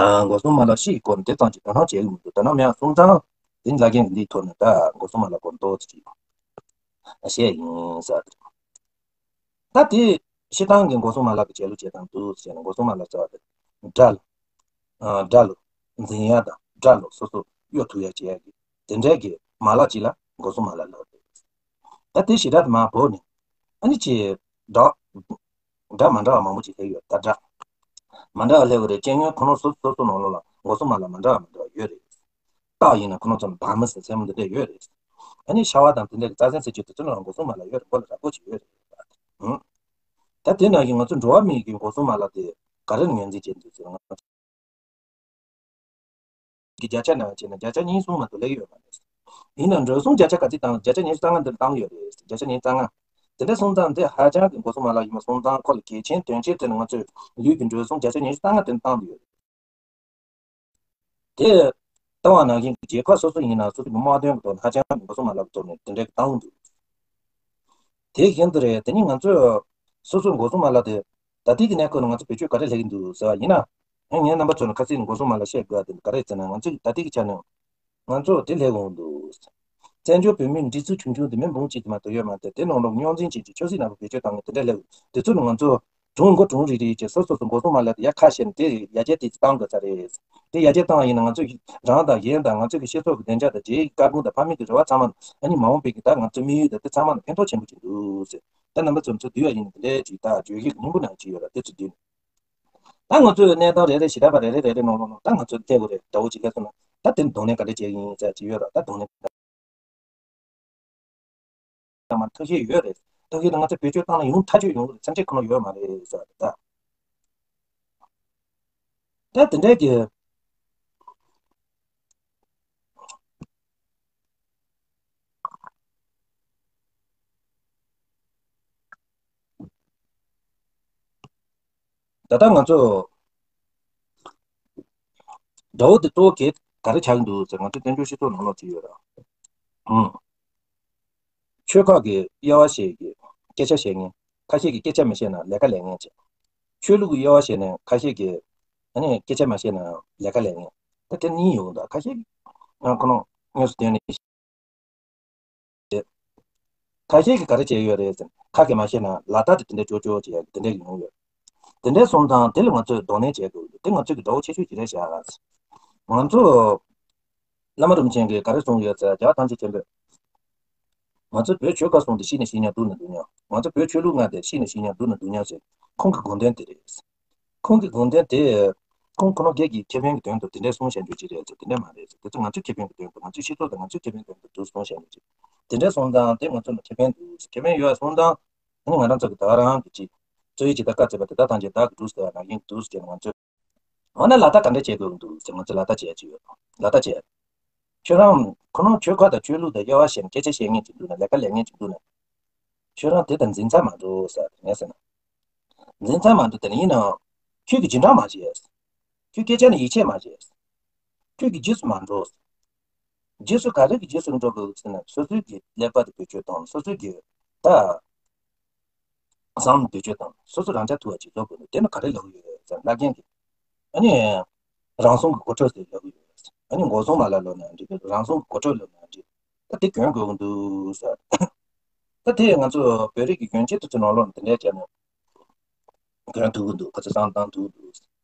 ཨ། འགོག་སྲུང་མ་ལག་ཤི་ཡི་སྐོར་ནས་དེ་ཙམ་གྱིས་དོ་སྣང་བྱེད་ཀྱི་མི་འདུག་དོ་སྣང་མེད་པ་སོང་ཙང་དེ་ལ་རྒན་འདིའི་ཐོག་ནས་ད་འགོག་སྲུང་མ་ལག་སྐོར་ཏོག་ཙམ་ཅིག་བཤད་ཡིན་ཟེར། ད་དེ་སྤྱིར་བཏང་གི་འགོག་སྲུང་མ་ལག་གི་བྱེད་ལུགས་བྱེད་སྟངས་འདུག་ཟེར་ན་འགོག་སྲུང་མ་ལག་ཟེར་བ་དེ་དགྲ་ལ་ཨ། དགྲ་ལ་འཛིང་ཡ་དང་དགྲ་ལ་སོ་སོ་གཡོལ་ཐུབ་ཡ་བྱེད་ཡ་གི་དེ་འདྲའི་གི་མ་ལག་ཅིག་ལ་འགོག་སྲུང་མ་ལག་ལབ་རེད། ད་དེ་ཞེ་དྲག་ཏུ་མར་བོར་ནས་ཨ་ནི་ཅིག་དགྲ་དགྲ་མ་འདྲ་བ་མང་པོ་ཅིག་སླེབས་ཡོད། ད་དགྲ་མ་འདྲ་བ་སླེབས་པ་རེད། སྤྱི་ཡོངས་ཁོ་རང་སོ་སོ་སོ་སོ་ནང་ལོགས་ལ་འགོག་སྲུང་མ་ལག་མ་འདྲ་བ་མ་འདྲ་བ་ཡོད་རེད། སྟག་ཡིན་ན་ཁོ་རང་ཚོ་ལ་བ་མོ་ཟེར་མཚན་མོ་འདི་འདྲ་ཡོད་རེད། ཨ་ནི་ཤ་བ་དང་དེ་འདྲ་གི་རྩྭ་ཟན་ཟེར་རྒྱུ་དེ་ཚོ་ལ་འགོག་སྲུང་མ་ལག་ཡོད་རེད། མགོ་ལ་ར་མགོ་ཅིག་ཡོད་རེད། ཨང་། ད་དེ་ནང་བཞིན་ང་ཚོ་འགྲོ་བ་མིའི་གི་འགོག་སྲུང་མ་ལག་དེ་ག་རེ་ངོས་འཛིན་བྱེད་འདུག་ཟེར་ན། ང་ཚོ་གི་བརྒྱ་ཆ་ནང་བྱས་ན་བརྒྱ་ཆ་ཉེར་གསུམ་མ་གཏོགས་སླེབས་ཡོད་མ་རེད། ཡིན་ནའང་འགྲོ་སོང་བརྒྱ་ཆ་ག་ཚོད་བཏང་། བརྒྱ་ཆ་ཉེར་གཅིག་རྩ་ལྔ་འདིར་བཏང་ཡོད་རེད། བརྒྱ་ཆ་ཉེར་གཅིག་རྩ་ལྔ། དེ་འདྲ་སོང་ཙང་དེ་ཧ་ཅང་གི་འགོག་སྲུང་མ་ལག་ཡིན་པ་སོང་ཙང་ཁོ་ལ་གལ་ཆེན་དོན་ཆེན་དེ་ནི་ང་ཚོས་ལུས་ཀྱི་འགྲོ་སོང་བརྒྱ་ཆ་ཉེར་གཅིག་རྩ་ལྔ་དེ་བཏང་དུ་ཡོད་རེད། དེ་ལྟ་བ་ནང་བཞིན་གྱི་རྒྱལ་ཁབ་སོ་སོ་ཡིན་ན་སོ་སོ་གི་དམག་དོན་གྱི་ཐོག་ནས་ཧ་ཅང་གི་འགོག་སྲུང་མ་ལག་གི་ཐོག་ནས་དེ་འདྲའི་བཏང་འདུག་དེ་བཞིན་དུ་རེད། དེ་ནི་ང་ཚོས་སོ་སོའི་འགོག་སྲུང་མ་ལག་དེ་ད་ལྟའི་གི་གནས་སྐབས་ནང་ང་ཚོ་བེད་སྤྱོད་ག་རེ་ལས་ཀྱི་འདུག་ཟེར་བ་ཡིན་ན། ངས་རྣམ་པ་ཚོ་ལ་ཁ་སང་འགོག་སྲུང་མ་ལག་བཤད་དགོས་པ་དེ་ག་རེ་ཟེར་ན། ང་ཚོས་ད་ལྟའི་གི་ཆ་ནས་ང་ཚོ་དེ་ལས་འོང་འདུག་བཙན་བྱོལ་བོད་མིའི་སྒྲིག་འཛུགས་ཆུང་ཆུང་དེ་མི་འབུམ་གཅིག་དེ་མ་གཏོགས་ཡོད་མ་རེད། དེ་ནང་ལོགས་རྙོག་འཛིང་བྱེད་ཀྱི་ཆབ་སྲིད་ནང་ལ་བེད་སྤྱོད་བཏང་ནས་དེ་འདྲ་ལས་འོང་། དེ་ཚོ་ནི་ང་ཚོ་གྲོང་མགོ་གྲོང་རིག་རིག་བྱས་སོ་སོ་སོ་འགོག་སྲུང་མ་ལག་དེ་ཡར་ཁ་ཕྱེ་ནས་དེ་ཡར་རྒྱས་དེ་བཏང་དགོས་ས་རེད། དེ་ཡར་རྒྱས་བཏང་བ་ཡིན་ན་ང་ཚོ་གི་རང་དང་གཞན་དང་ང་ཚོ་གི་སྤྱི་ཚོགས་ཀྱི་བདེ་འཇགས་དང་རྒྱལ་ཡོངས་ཀྱི་བཀའ་དགོངས་དང་ཕ་མེས་ཀྱི་རེ་བ་ཚང་མ་ཨ་ནི་མ་འོངས་པའི་གི་ད་ང་ཚོ་དམིགས་ཡུལ་དང་དེ་ཚང་མ་ལ་ཕན་ཐོགས་ཆེན་པོ་ཅིག་འདུག་ཟེར། ད་རྣམ་པ་ཚོ་ཚོ་བསྡུས་པ་ཡིན་ན་དེ་འདྲའི་ཅིག་ད་བརྗོད་གཞི་སྙིང་པོ་ནང་ཅིག་ཡོད་ར། དེ་ཚོ་བསྡུས་ནས། ད་ང་ཚོས་གནས་སྟངས་རེ་རེ་ཞེ་དྲག་པ་རེ་རེ་རེ་རེ་ནང་ལོགས་ནང་ད་ང་ཚོས་ཐད་དགོས་རེད། དགྲ་བོ་ཅིག་སླེབས་སོང་ན་ད་དེ་ནི་གདོང་ལེན་ག་འདྲ་བྱེད་ཀྱི་ཡིན་ཟེར་ཅིག་ཡོད་ར། ད་གདོང་ལེན་ཚང་མ་ཐབས་ཤེས་ཡོད་རེད། ཐབས་ཤེས་དེ་ང་ཚོས་བེད་སྤྱོད་བཏང་ན་ཡོང་ཐག་ཆོད་ཡོང་གི་རེད། སེམས་ཁྲལ་ཁོ་ན་ཡོད་མ་རེད་ཟེར་བ་རེད་ད། ད་དེ་འདྲའི་གི། ད་ལྟ་ང་ཚོ་དགྲ་བོ་དེ་གཙོ་བོ་གལ་ག་རེ་ཆགས་ཀྱི་འདུག་ཟེར། ང་ཚོ་བཙན་བྱོལ་སྤྱི་ཚོགས་ནང་ལོགས་ཅིག་ཡོད་ར། ཨང་། ཆོལ་ཁ་གི་དབྱེ་བ་ཕྱེ་གི་སྐད་ཆ་བཤད་མཁན། ཁ་ཤས་ཀྱིས་སྐད་ཆ་མི་བཤད་ན་ལས་ཀ་ལས་མཁན་བྱས། ཆོས་ལུགས་ཀྱི་དབྱེ་བ་ཕྱེ་ནས་ཁ་ཤས་ཀྱིས་ཨ་ནི་སྐད་ཆ་མ་བཤད་ན་ལས་ཀ་ལས་མཁན། ད་དེ་གཉིས་ཡོང་གི་འདུག་ཁ་ཤས་ཀྱིས་ང་ཁོ་ན་དངོས་སུ་བསྟན་ནས། ཁ་ཤས་ཀྱིས་ག་རེ་བྱས་ཡོད་རེད་ཟེར་ན། ཁ་གིས་མ་བཤད་ན་ལག་བརྡ་དེ་དེ་འདྲ་ཅོ་ཅོ་བྱེད་ཡ་དེ་འདྲ་ཡོང་ཡོད། དེ་འདྲ་སོང་ཙང་དེ་ལ་ང་ཚོས་གདོང་ལེན་བྱེད་དགོས། དེ་ང་ཚོ་གི་དགྲ་བོ་ཆེ་ཤོས་ཅིག་རེད་ཤག་ང་ཚོ་བླ་མ་རིན་པོ་ཆེ་གིས་ག་རེ་གསུངས་ཡོད་ཟེར། རྒྱལ་བ་ཐམས་ཅད་མཁྱེན་པས། ང་ཚོ་བོད་ཆོལ་ཁ་གསུམ་དེ་ཤི་ན་ཤི་ཉག་སྡུག་ན་སྡུག་ཉག་ང་ཚོ་བོད་ཆོས་ལུགས་ལྔ་དེ་ཤི་ན་ཤི་ཉག་སྡུག་ན་སྡུག་ཉག་ཟེར། ཁོང་གི་དགོངས་དོན་དེ་རེད། ཁོང་གི་དགོངས་དོན་དེ། ཁོང་ཁོ་རང་སྒེར་གྱི་ཁེ་ཕན་གྱི་དོན་དུ་དེ་འདྲའི་གསུང་བཤད་རྒྱུ་ཅིག་རེད་ཟེར། དེ་འདྲ་མ་རེད་ཟེར། དེ་ཚོ་ང་ཚོའི་ཁེ་ཕན་གྱི་དོན་དུ། ང་ཚོའི་སྤྱི་ཚོགས་དང་ང་ཚོའི་ཁེ་ཕན་དོན་དུ་འདུག་གསུང་བཤད་རྒྱུ་ཅིག་དེ་འདྲ་སོང་ཙང་དེ་ང་ཚོ་ལ་ཁེ་ཕན་འདུག་ཁེ་ཕན་ཡོད་སོང་ཙང་། ཨ་ནི་ང་རང་ཚོ་གི་ད་ག་རང་གི་ཅིག་རྩོད་ཡིག་ཇི་ལྟར་བཀའ་སྩལ་པ་དེ་ལྟར་ཐམས་ཅད་བདག་གིས་སྒྲུབ་ཟེར་བ་ནང་བཞིན་འདུག་ཟེར། ང་ཚོ། འོ་ན་ལག་བརྡ་ག་འདྲ་བྱེད་དགོས་འདུག་ཟེར། ང་ཚོ་ལག་བརྡ་བྱེད་ཀྱི་ཡོད། ལག་བརྡ་བྱེད། ཁྱོད་རང་ཁོ་རང་ཆོལ་ཁ་དང་ཆོས་ལུགས་དང་དབྱེ་བ་ཕྱེ་ནས་སྐད་ཆ་བཤད་མཁན་ཅིག་འདུག་ན། ལས་ཀ་ལས་མཁན་ཅིག་འདུག་ན། ཁྱོད་རང་དེ་དང་འཛིང་ཚ་མ་འགྲོ་ཟེར། ངས་ཟེར་ན། འཛིང་ཚ་མ་འགྲོ། དེ་ནི་ཡིན་ནའང་ཁྱོད་ཀྱིས་འཇིགས་སྐྲག་མ་བྱེད། ཁྱོད་སྐད་ཆ་ནི་ཡིད་ཆེས་མ་བྱེད། ཁྱོད་ཀྱིས་རྗེས་སུ་མ་འགྲོ། རྗེས་སུ་ག་རེ་གི་རྗེས་སུ་འགྲོ་དགོས་ཟེར་ན། སོ་སོའི་གི་ཀླད་པ་དེ་བེད་སྤྱོད་དང་། སོ་སོའི་གི་ད་བསམ་བློ་བེད་སྤྱོད་དང་། སོ་སོ་རང་ཅག་ཐུབ་པ་ཅིག་བཟོ་དགོས་འདུག་དེ་ནི་ག་རེ་ལབ་ཀྱི་ཡོད་ཟེར་ན། བླ་རྒན་གྱིས་ཨ་ནི་རང་སྲུང་གི་གོ་ཆོད་ཟེར་ལབ་ཀྱི་ཡོད། ཨ་ནི་མགོ་སྲུང་མ་ལ་ལབ་ན་འགྲིག་གི། རང་སྲུང་གི་གོ་ཆོད་ལབ་ན་འགྲིག་ད་དེ་གྱོན་དགོས་ཀྱི་འདུག་ཟེར། ད་དེ་ང་ཚོ་བོད་རིགས་ཀྱི་གྱོན་ཆས་དེ་ཚོ་ནང་ལོགས་ནས་དེ་འདྲ་བྱས་ན་གྱོན་ཐུབ་ཀྱི་འདུག་ཁོ་ཚོས་བསམ་བློ་བཏང་ཐུབ་ཀྱི་འདུག་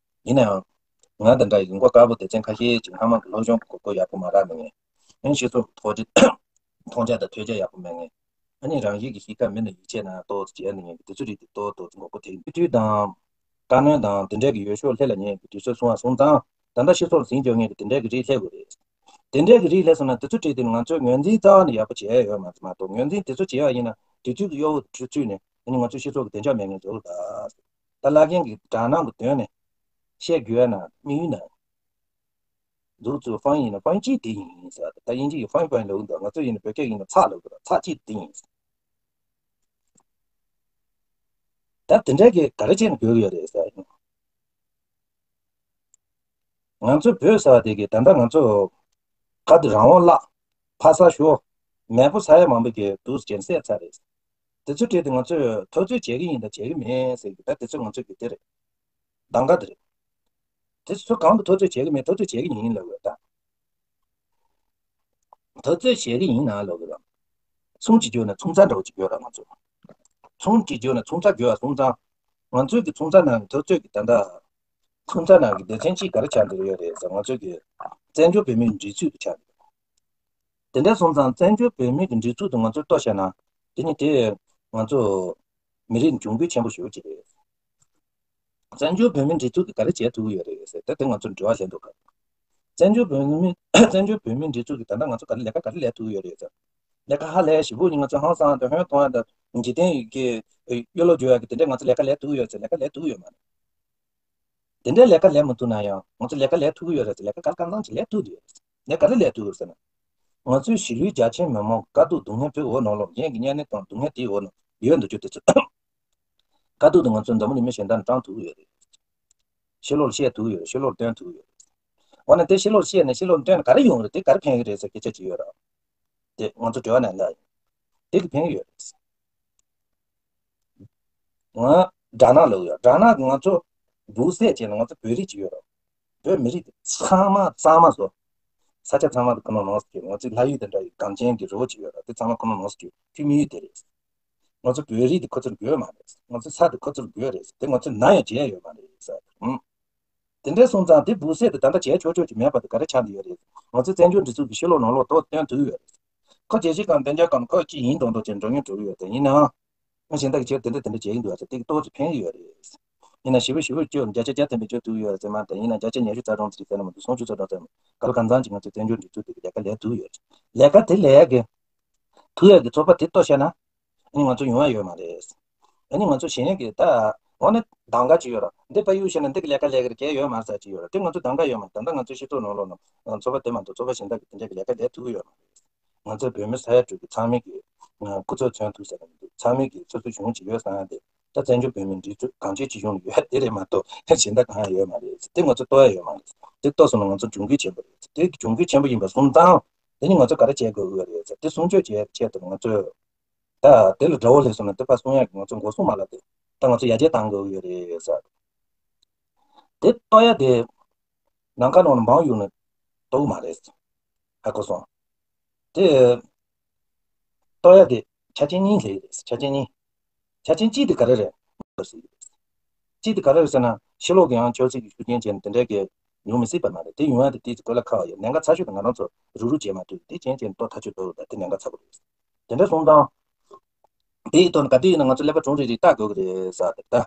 ཡིན་ན་ཡང་ང་དེ་འདྲ་ཡི་མགོ་དཀར་པོ་སྡེ་ཚན་ཁ་ཤས་ཅིག་སྔ་མ་གི་སློབ་སྦྱོང་གི་གོ་སྐབས་ཡག་པོ་མ་རག་མེད་མཁན། ཨ་ནི་སྤྱི་ཚོགས་ཀྱི་ཐོག་མཐོང་རྒྱ་དང་ཐོས་རྒྱ་ཡག་པོ་མེད་མཁན། ཨ་ནི་རང་བཞིན་གྱི་གཤིས་ཀ་མི་ལ་ཡིད་ཆེས་ན་ཏོག་ཙམ་བྱས་ནས་ཡིན་གྱི། དེ་ཚོ་རིགས་དེ་ཏོག་ཏོག་ཙམ་མགོ་སྐོར་ཐེབས། མཐུན་སྒྲིལ་དང་བཀའ་གནོན་དང་དེ་འདྲ་གི་འོས་ཤོག་ལྷན་ལ་ཉན་གྱི་དུས་ཚོད་སོང་བ་སོང་ཙང་། ད་ལྟ་སྤྱི་ཚོགས་ལ་ཟིང་འཇོག་མཁན་གྱི་དེ་འདྲ་གི་རིགས་སླེབས་དགོས་རེད། དེ་འདྲ་གི་རིགས་སླེབས་སོང་ན་དེ་ཚོ་བྲིས་ཏེ་ང་ཚོས་ངོས་འཛིན་རྩ་བ་ནས་ཡག་པོ་བྱས་ཡོད་མ་མ་གཏོགས། ངོས་འཛིན་དེ་ཚོ་བྱས་པ་ཡིན་ན་དུས་ཚོད་ཀྱི་གཡོ་བ་ཁྲོད་ནས་ཨ་ནི་ང་ཚོ་སྤྱི་ཚོགས་ཀྱི་བདེ་འཇགས་མེད་མཁན་བཟོ་གི་ད། ད་བླ་རྒན་གྱི་དགྲ་ནང་གི་དོན་ནས་བཤད་རྒྱུ་ཡོད་ན། དམིགས་ཡུལ་ན། འདུག་ཚུལ་ཧྥང་ཡིན་ན་ཧྥང་གཅིག་དེ་ཡིན་ཟེར། ད་དབྱིན་ཇི་ཡི་ཧྥང་ཧྥང་ལབ་འདུག་ང་ཚོ་ཡིན་ན་བོད་སྐད་ཡིན་ན་ཚག་ལབ་དགོས། ཚག་གཅིག་དེ་ཡིན། ད་དེ་འདྲ་གི་ག་རེ་བྱས་ནས་དགོས་ཀྱི་ཡོད་རེད་ཟེར། ང་ཚོ་བོད་ཟེར་བ་དེ་གི་ད་ལྟ་ང་ཚོ་ག་དུས་རང་དབང་བརླག་ཕ་ས་ཞོག་མེས་པོ་ས་ཡ་མང་པོ་གི་འདུག་སེ་བྱས་ནས་བསད་ཚར་རེད། དེ་ཚོ་བྲིས་ཏེ་ང་ཚོས་འཐབ་རྩོད་བྱེད་ཀྱི་ཡིན་དང་བྱེད་ཀྱི་མེད་ཟེར་གི། ད་དེ་ཚོ་ང་ཚོ་གི་དེ་རེད། གདམ་ག་དེ་རེད། དེ་ཚོ་གང་གི་འཐབ་རྩོད་བྱེད་ཀྱི་མེད། འཐབ་རྩོད་བྱེད་ཀྱི་ཡིན་ལབ་དགོས་ད། འཐབ་རྩོད་བྱེད་ཀྱི་ཡིན་ན་ལབ་དགོས་ད། མཚུངས་ཀྱི་བརྗོད་ན་མཚུངས་རྩ་འདྲ་བོ་ཅིག་དགོས་ར་ང་ཚོ། མཚུངས་ཀྱི་བརྗོད་ན་མཚུངས་རྩ་དགོས་པ་སོང་ཙང་། ང་ཚོའི་གི་མཚུངས་རྩ་ནང་འཐབ་རྩོད་ཀྱི་ད་ལྟ་མཚུངས་རྩ་ནང་གི་སྡེ་ཚན་གཅིག་ག་རེ་ཆགས་འདུག་ཡོད་རེད་ཟེར། ང་ཚོའི་གི་བཙན་བྱོལ་བོད་མིའི་སྒྲིག་འཛུགས་དེ་ཆགས་འདུག་དེ་འདྲ་སོང་ཙང་བཙན་བྱོལ་བོད་མིའི་གི་སྒྲིག་འཛུགས་དེ་ང་ཚོས་གཏོར་བཤད་ན། དེ་ནི་དེ་ང་ཚོ་མི་རིགས་གྱོང་གུད་ཆེན་པོ་ཞེ་པོ་ཅིག་རེད། བཙན་བྱོལ་བོད་མིའི་སྒྲིག་འཛུགས་ཀྱིས་ག་རེ་བྱེད་ཐུབ་ཀྱི་ཡོད་རེད་ཟེར་ད་དེ་ང་ཚོར་འབྲེལ་བ་བྱེད་འདུག་ག་བཙན་བྱོལ་བོད་མི་བཙན་བྱོལ་བོད་མིའི་སྒྲིག་འཛུགས་ཀྱིས་ད་ལྟ་ང་ཚོ་ག་རེ་ལས་ཀ་ག་རེ་ལས་ཐུབ་ཀྱི་ཡོད་རེད་ཟེར། ལས་ཀ་ཧ་ལས་ཞེ་པོ་ཅིག་ང་ཚོ་ཧང་སང་དང་ཧོན་གཏོང་ཡ་དང་འཇིག་རྟེན་ཡི་གེ་གཡོ་ལོ་རྒྱུ་ཡ་གི་དེ་འདྲ་ང་ཚོ་ལས་ཀ་ལས་ཐུབ་ཀྱི་ཡོད་ཟེར། ལས་ཀ་ལས་ཐུབ་ཀྱི་ཡོད་མ་རེད། དེ་འདྲའི་ལས་ཀ་ལས་མི་ཐུབ་ན་ཡང་ང་ཚོ་ལས་ཀ་ལས་ཐུབ་ཀྱི་ཡོད་རེད་ཟེར། ལས་ཀ་ག་རེ་གང་འཚམ་ཅིག་ལས་ཐུབ་ཀྱི་ཡོད་རེད། ལས་ག་རེ་ལས་ཐུབ་ཀྱི་ཡོད་ཟེར་ན། ང་ཚོའི་གཞིས་ལུས་རྒྱ་ཆེའི་མི་མང་དཀའ་སྡུག་སྡུག་བསྔལ་བོད་འོག་ནང་ལོགས་གཞན་གྱི་གཉའ་གནོན་དང་སྡུག་བསྔལ་དེའི་འོག་ནང་ཡོད་འདུག་རྒྱུ་དེ་ཚོ། དཀའ་སྡུག་དེ་ང་ཚོ་འཛམ་བུ་གླིང་མི་གཞན་དག་ནས་བཀྲམ་ཐུབ་ཀྱི་ཡོད་རེད། ཕྱི་ལོགས་ལ་བཤད་ཐུབ་ཀྱི་ཡོད་རེད། ཕྱི་ལོགས་ལ་སྟོན་ཐུབ་ཀྱི་ཡོད་རེད། འོ་ན་དེ་ཕྱི་ལོགས་ལ་བཤད་ནས་ཕྱི་ལོགས་ལ་སྟོན་ནས་ག་རེ་ཡོང་གི་རེད། དེ་ག་རེ་ཕན་གི་རེད་ཟེར་སྐད་ཆ་ཅིག་ཡོད་རེད། དེ་ང་ཚོ་འབྲེལ་བ་ནན་ཏན་ཡིན། དེ་གི་ཕན་གི་ཡོད་རེད། ང་དགྲ་ནག་ལབ་ཡོད། དགྲ་ནག་གི་ང་ཚོ་འབུ་སྲེག་བྱས་ནས་ང་ཚོ་བོད་རིགས་ཅིག་ཡོད་རེད། བོད་མི་རིགས་དེ་ཚང་མ་གཙང་མ་བཟོ། ས་ཆ་ཚང་མ་དེ་ཁོ་ན་ནང་སྐྱོད། ང་ཚོའི་ལྷ་ཡུལ་དེ་འདྲ་ཡི་གངས་ཅན་གྱི་རི་བོ་ཅིག་ཡོད་རེད། དེ་ཚང་མ་ཁོ་ན་ནང་སྐྱོད། ཁྱོད་དམིགས་ཡུལ་དེ་རེད། ང་ཚོ་བོད་རིགས་དེ་ཁོ་ཚོར་དགོས་མ་རེད། ང་ཚོའི་ས་དེ་ཁོ་ཚོར་དགོས་རེད། དེ་ང་ཚོས་ནམ་ཡང་བརྗེད་ཡ་ཡོད་མ་རེད་ཟེར། ཨང་། དེ་འདྲ་སོང་ཙང་དེ་འབུ་སྲེག་དེ་ད་ལྟ་བྱས་ཆོག་ཆོག་ཅིག་མེད་པ་དེ་ག་རེ་ཆགས་བསྡད་ཡོད་རེད། ང་ཚོའི་བཙན་བྱོལ་སྒྲིག་འཛུགས་ཀྱི་ཕྱི་ལོགས་ནང་ལོགས་ཐོག་སྟོན་ཐུབ་ཡོད་རེད། ཁོ་རྒྱལ་སྤྱི་ཁང་བདེ་འཇགས་ཁང་ཁོ་གཅིག་ཡིན་མདོག་མདོག་བྱས་འགྲོ་མྱོང་འགྲོ་གི་ཡོད་དེ། ཡིན་ནའང་ང་གཞན་དག་གིས་ཁྱོད་དེ་འདྲ་དེ་འདྲ་བྱེད་ཀྱི་འདུག་ཟེར་དེ་གི་ཏོག་ཙམ་ཕན་གྱི་ཡོད་རེད། ཡིན་ན་ཞེ་པོ་ཞེ་པོ་ཁྱོད་བརྒྱ་ཆ་བརྒྱ་ཐམ་པ་ཁྱོད་ཐུབ་ཡོད་རེད་ཟེར་མ་དང་། ཡིན་ན་བརྒྱ་ཆ་ཉི་ཤུ་རྩ་གྲངས་ཙམ་ཟེར་ན་མ་གཏོགས་སུམ་ཅུ་རྩ་གྲངས་ཟེར་མ་གཏོགས་ག་ལ་གང་འཚམ་ཅིག་ང་ཚོའི་བཙན་བྱོལ་སྒྲིག་འཛུགས་དེ་གི་ལས་ཀ་ལས་ཐུབ་ཡོད་རེད། ལས་ཀ་དེ་ལས་ཀྱི་ཐུབ་ཡག་གི་ཚོད་དཔག་དེ་ལྟོས་བྱས་ན། ཨ་ནི་ང་ཚོ་ཡོང་ཡ་ཡོད་མ་རེད། ཨ་ནི་ང་ཚོ་གཞན་གྱི་ད་འོ་ན་གདམ་ག་ཅིག་ཡོད་ར། འདི་ཕར་གཡུག་བྱས་ན་འདི་གི་ལས་ཀ་ལས་ཀྱི་རེད། གལ་ཡོད་མ་རེད་ཟེར་ཅིག་ཡོད་ར། དེ་ང་ཚོ་གདམ་ག་ཡོད་མ་རེད། ད་ལྟ་ང་ཚོ་སྤྱི་ཚོགས་ནང་ལོགས་ནང་ཚོགས་པ་དེ་མ་གཏོགས་ཚོགས་པ་གཞན་དག་གི་དེ་འདྲ་གི་ལས་ཀ་ལས་ཐུབ་ཀྱི་ཡོད་མ་རེད། ང་ཚོ་བོད་མི་ས་ཡ་དྲུག་གི་ཚང་མས་ཀྱི་སྐུ་ཚབ་མཚོན་ཐུབ་ས་གི་མི་འདུག་ཚང་མས་ཀྱི་སོ་སོའི་གཞུང་ཅིག་ཡོད་བསམ་ཡ་དེ་ད་བཙན་བྱོལ་བོད་མིའི་སྒྲིག་འཛུགས་གངས་ཅན་སྤྱི་གཞུང་ལ་ཡོད་དེ་རེད་མ་གཏོགས་གཞན་དག་གང་ཡང་ཡོད་མ་རེད། དེ་ང་ཚོ་ལྟོས་ཡ་ཡོད་མ་རེད། དེ་ལྟོས་སོང་ན་ང་ཚོ་གྱོང་གུད་ཆེན་པོ་རེད། དེ་གྱོང་གུད་ཆེན་པོ་ཡིན་པ་སོང་ཙང་དེ་ནི་ང་ཚོ་ག་རེ་བྱེད་དགོས་ཀྱི་རེད་ཟེར། དེ་སྲུང་སྐྱོབ་བྱེད་ཆེད་དུ་ང་ཚོས། ད་དེ་ལ་དགྲ་བོ་སླེབས་སོང་ན་དེ་ཕར་སྲུང་ཡག་གི་ང་ཚོ་མགོ་སྲུང་མ་ལབ་དེ་ད་ང་ཚོ་ཡར་རྒྱས་གཏང་དགོས་ཀྱི་ཡོད་རེད་ཟེར། དེ་གཏོར་ཡ་དེ་ལམ་ཁ་ནང་ལ་འབངས་ཡོང་ནས་གཏོར་གི་མ་རེད། ཧ་གོ་སོང་། དེ་གཏོར་ཡ་དེ་ཆ་རྐྱེན་གཉིས་སླེབས་ཀྱི་རེད། ཆ་རྐྱེན་གཉིས། ཆ་རྐྱེན་གཅིག་དེ་ག་རེ་རེད། གཅིག་དེ་ག་རེ་རེད་ཟེར་ན་ཕྱི་ལོགས་ཀྱི་ཡང་ཆབ་སྲིད་ཀྱི་ཤུགས་རྐྱེན་བྱས་ནས་དེ་འདྲའི་གི་ཡོང་མི་སྲིད་པ་མ་རེད། དེ་ཡོང་ཡ་དེ་དེ་ཚོ་དཀོན་ལ་ཁག་ཡོད། ཉེན་ཁ་ཚ་ཤོས་དེ་ང་རང་ཚོ་རུག་རུག་བྱས་མ་ཐུབ། དེ་རྐྱེན་བྱས་ནས་གཏོར་ཐག་ཆོད་གཏོར་དགོས། ད་དེ་ཉེན་ཁ་ཚ་པོ་རེད། དེ་འདྲ་སོང་ཙང་། དེའི་ཐོག་ནས་ག་དུས་ཡིན་ན་ང་ཚོ་ཀླད་པ་གྲུང་རིག་རིག་བལྟ་དགོས་ཀྱི་རེད་ཟེར་ཏེ་ད།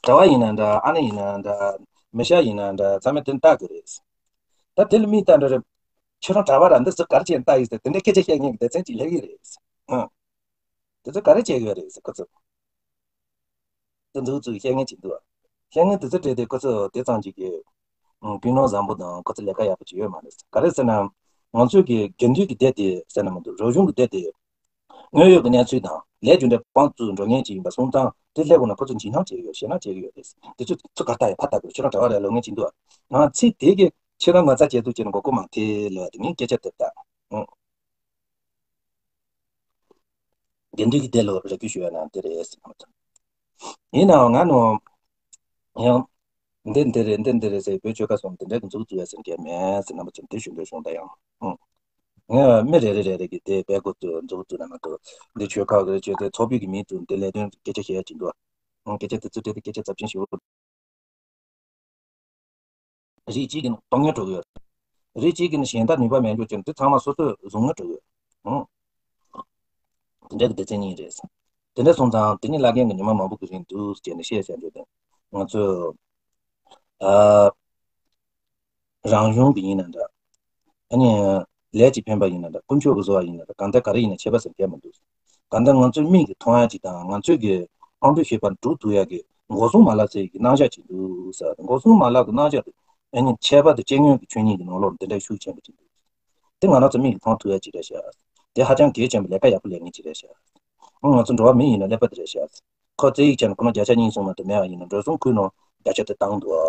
གྲྭ་པ་ཡིན་ན་འདྲ། ཨ་ནེ་ཡིན་ན་འདྲ། མི་ཤ་ཡིན་ན་འདྲ། ཚང་མས་དེ་བལྟ་དགོས་རེད། ད་དེ་ལ་མིས་བལྟ་འདྲ་རེད། ཁྱོད་རང་གྲྭ་པ་ར། འདི་ཚོ་ག་རེ་བྱས་ནས་བལྟ་ཡིན་ཟེར་དེ་འདྲ་སྐད་ཆ་བཤད་མཁན་གྱི་སྡེ་ཚན་ཅིག་སླེབས་ཀྱི་རེད། ཧང་། དེ་ཚོ་ག་རེ་བྱེད་ཀྱི་ཡོད་རེད་ཟེར་ཁོ་ཚོ། དེ་འདུག་ཚུལ་བཤད་མཁན་ཅིག་འདུག་ཨ། བཤད་མཁན་དེ་ཚོ་བྲིས་ཏེ་ཁོ་ཚོ་དེ་ཙམ་ཅིག་གི་ཀུན་སློང་བཟང་པོ་དང་ཁོ་ཚོ་ལས་ཀ་ཡག་པོ་ཅིག་ཡོད་མ་རེད། ག་རེ་ཟེར་ན། ང་ཚོའི་གི་དགེ་འདུན་གྱི་སྡེ་དེ་ཟེར་ན་མི་འདུག་རབ་བྱུང་གི་སྡེ་དེ། དངོས་ཡོད་ཀྱི་གནས་ཚུལ་དང་ལས་རྒྱུ་འབྲས་དཔང་བཙུགས་འགྲོ་མཁན་ཅིག་ཡིན་པ་སོང་ཙང་དེ་སླེབས་དགོས་ན་ཁོ་ཚོ་འཇིགས་སྣང་བྱེད་ཀྱི་ཡོད། ཞེད་སྣང་བྱེད་ཀྱི་ཡོད་རེད། དེ་ཚོ་ཚུར་ག་ལྟ་ཡི་ཕར་ལྟ་དགོས། ཁྱོད་རང་གྲྭ་པ་རེད་ལབ་མཁན་ཅིག་འདུག་ཨ། ང་ཚིག་དེ་གི་ ཁྱེད་རང་ངོ་ཚ་བྱེད་དུས་ཀྱི་མགོ་སྐོར་མང་ཐལ་ལོ་དེ་ངས་སྐད་ཆ་དེ་ལྟ། ཨང་། དགེ་འདུན་གྱི་སྡེ་ལ་རེ་སྐུལ་ཞུ་ཡ་ན་དེ་རེད་ཟེར་གྱི་མ་ཚོམ། ཡིན་ནའང་ང་ནོ། ཡང་། འདི་འདི་རེད་འདི་འདི་རེད་ཟེར་བོད་ཆོལ་ཁ་གསུམ་འདི་འདྲ་གི་འཛུགས་བཙུགས་ཡ་ཟེར་མཁན་མེད་ཟེར་རྣམ་པ་ཚོ་འདི་ཞུ་འདོད་བྱུང་ད་ཡང་། ཨང་། ངས་མི་རེ་རེ་རེ་རེ་གི་དེ་དཔེ་འགོ་བཙུགས་འཛུགས་བཙུགས་ན་མ་གཏོགས་འདི་ཆོལ་ཁ་གི་ཆོས་དེ་ཚོགས་པའི་གི་མིང་བཙུགས་འདི་ལས་དོན་སྐད་ཆ་བཤད་ཡ་ཅིག་འདུག་ཨང་། སྐད་ཆ་དེ་ཚོ་དྲིས་ཏེ་སྐད་ཆ་ཚབས་ཆེན་ཞིག་རེད། རིགས་གཅིག་གིས་ནི་སྟོང་ཉིད་འགྲོ་གི་ཡོད། རིགས་གཅིག་གིས་ནི་གཞན་དག་ནུས་པ་མེད་འགྱུར་གྱི་འདི་ཚང་མ་སོ་སོས་བཟུང་ངེས་འགྲོ་གི་ཡོད། ཨང་། དེ་འདྲ་གི་སྡེ་ཚན་གཉིས་རེད། དེ་འདྲ་སོང་ཙང་དེ་གཉིས་བླ་རྒན་གྱི་ཉི་མ་མང་པོ་གི་རིང་འདུག་ཟེར་ནས་བཤད་བཤད་འགྲོ་དེ། ང་ཚོས། ཨ། རང་གཞུང་གི་ཡིན་ན་འདྲ། ཨ་ནི། ལས་ཀྱི་འཕེན་པ་ཡིན་ན་འདྲ། དཀོན་མཆོག་གི་བཟོ་བ་ཡིན་ན་འདྲ། གང་ལྟར་ག་རེ་ཡིན་ན་ཆད་པ་ཟེར་མཁན་མི་འདུག་གང་ལྟར་ང་ཚོའི་མིག་གིས་མཐོང་ཡ་ཅིག་དང་ང་ཚོའི་གི་ཨང་དུ་ཤེས་པར་འགྲོ་ཐུབ་ཡ་གི་འགོག་སྲུང་མ་ལག་ཟེར་གྱི་རྣམ་གཞག་ཅིག་འདུག་ཟེར། འགོག་སྲུང་མ་ལག་གི་རྣམ་གཞག་དེ་ཨ་ནི་ཁྱད་པར་དུ་སྤྱི་དངོས་ཀྱི་ཆོས་ཉིད་ཀྱི་ནང་ལོགས་འདི་འདྲ་ཤུགས་ཆེན་པོ་ཅིག་འདུག་དེ་ང་རང་ཚོ་མིག་གིས་མཐོང་ཐུབ་ཡ་ཅིག་རེད་ཤག་དེ་ཧ་ཅང་གལ་ཆེན་པོ་ལས་ཀ་ཡག་པོ་ལས་ངེས་ཅིག་རེད་ཤག་ཨང་། ང་ཚོ་འགྲོ་བ་མི་ཡིན་ན་ཀླད་པ་དེ་རེད་ཤག་ཁོ་རྩིས་ཡིག་བྱས་ན་ཁོ་ན་བརྒྱ་ཆ་གཉིས་གསུངས་མ་གཏོགས་མེད་པ་ཡིན་ན་འགྲོ་སོང་ཁུལ་ནང་བརྒྱ་ཆ་དེ་བཏང་འདུག་ཨ་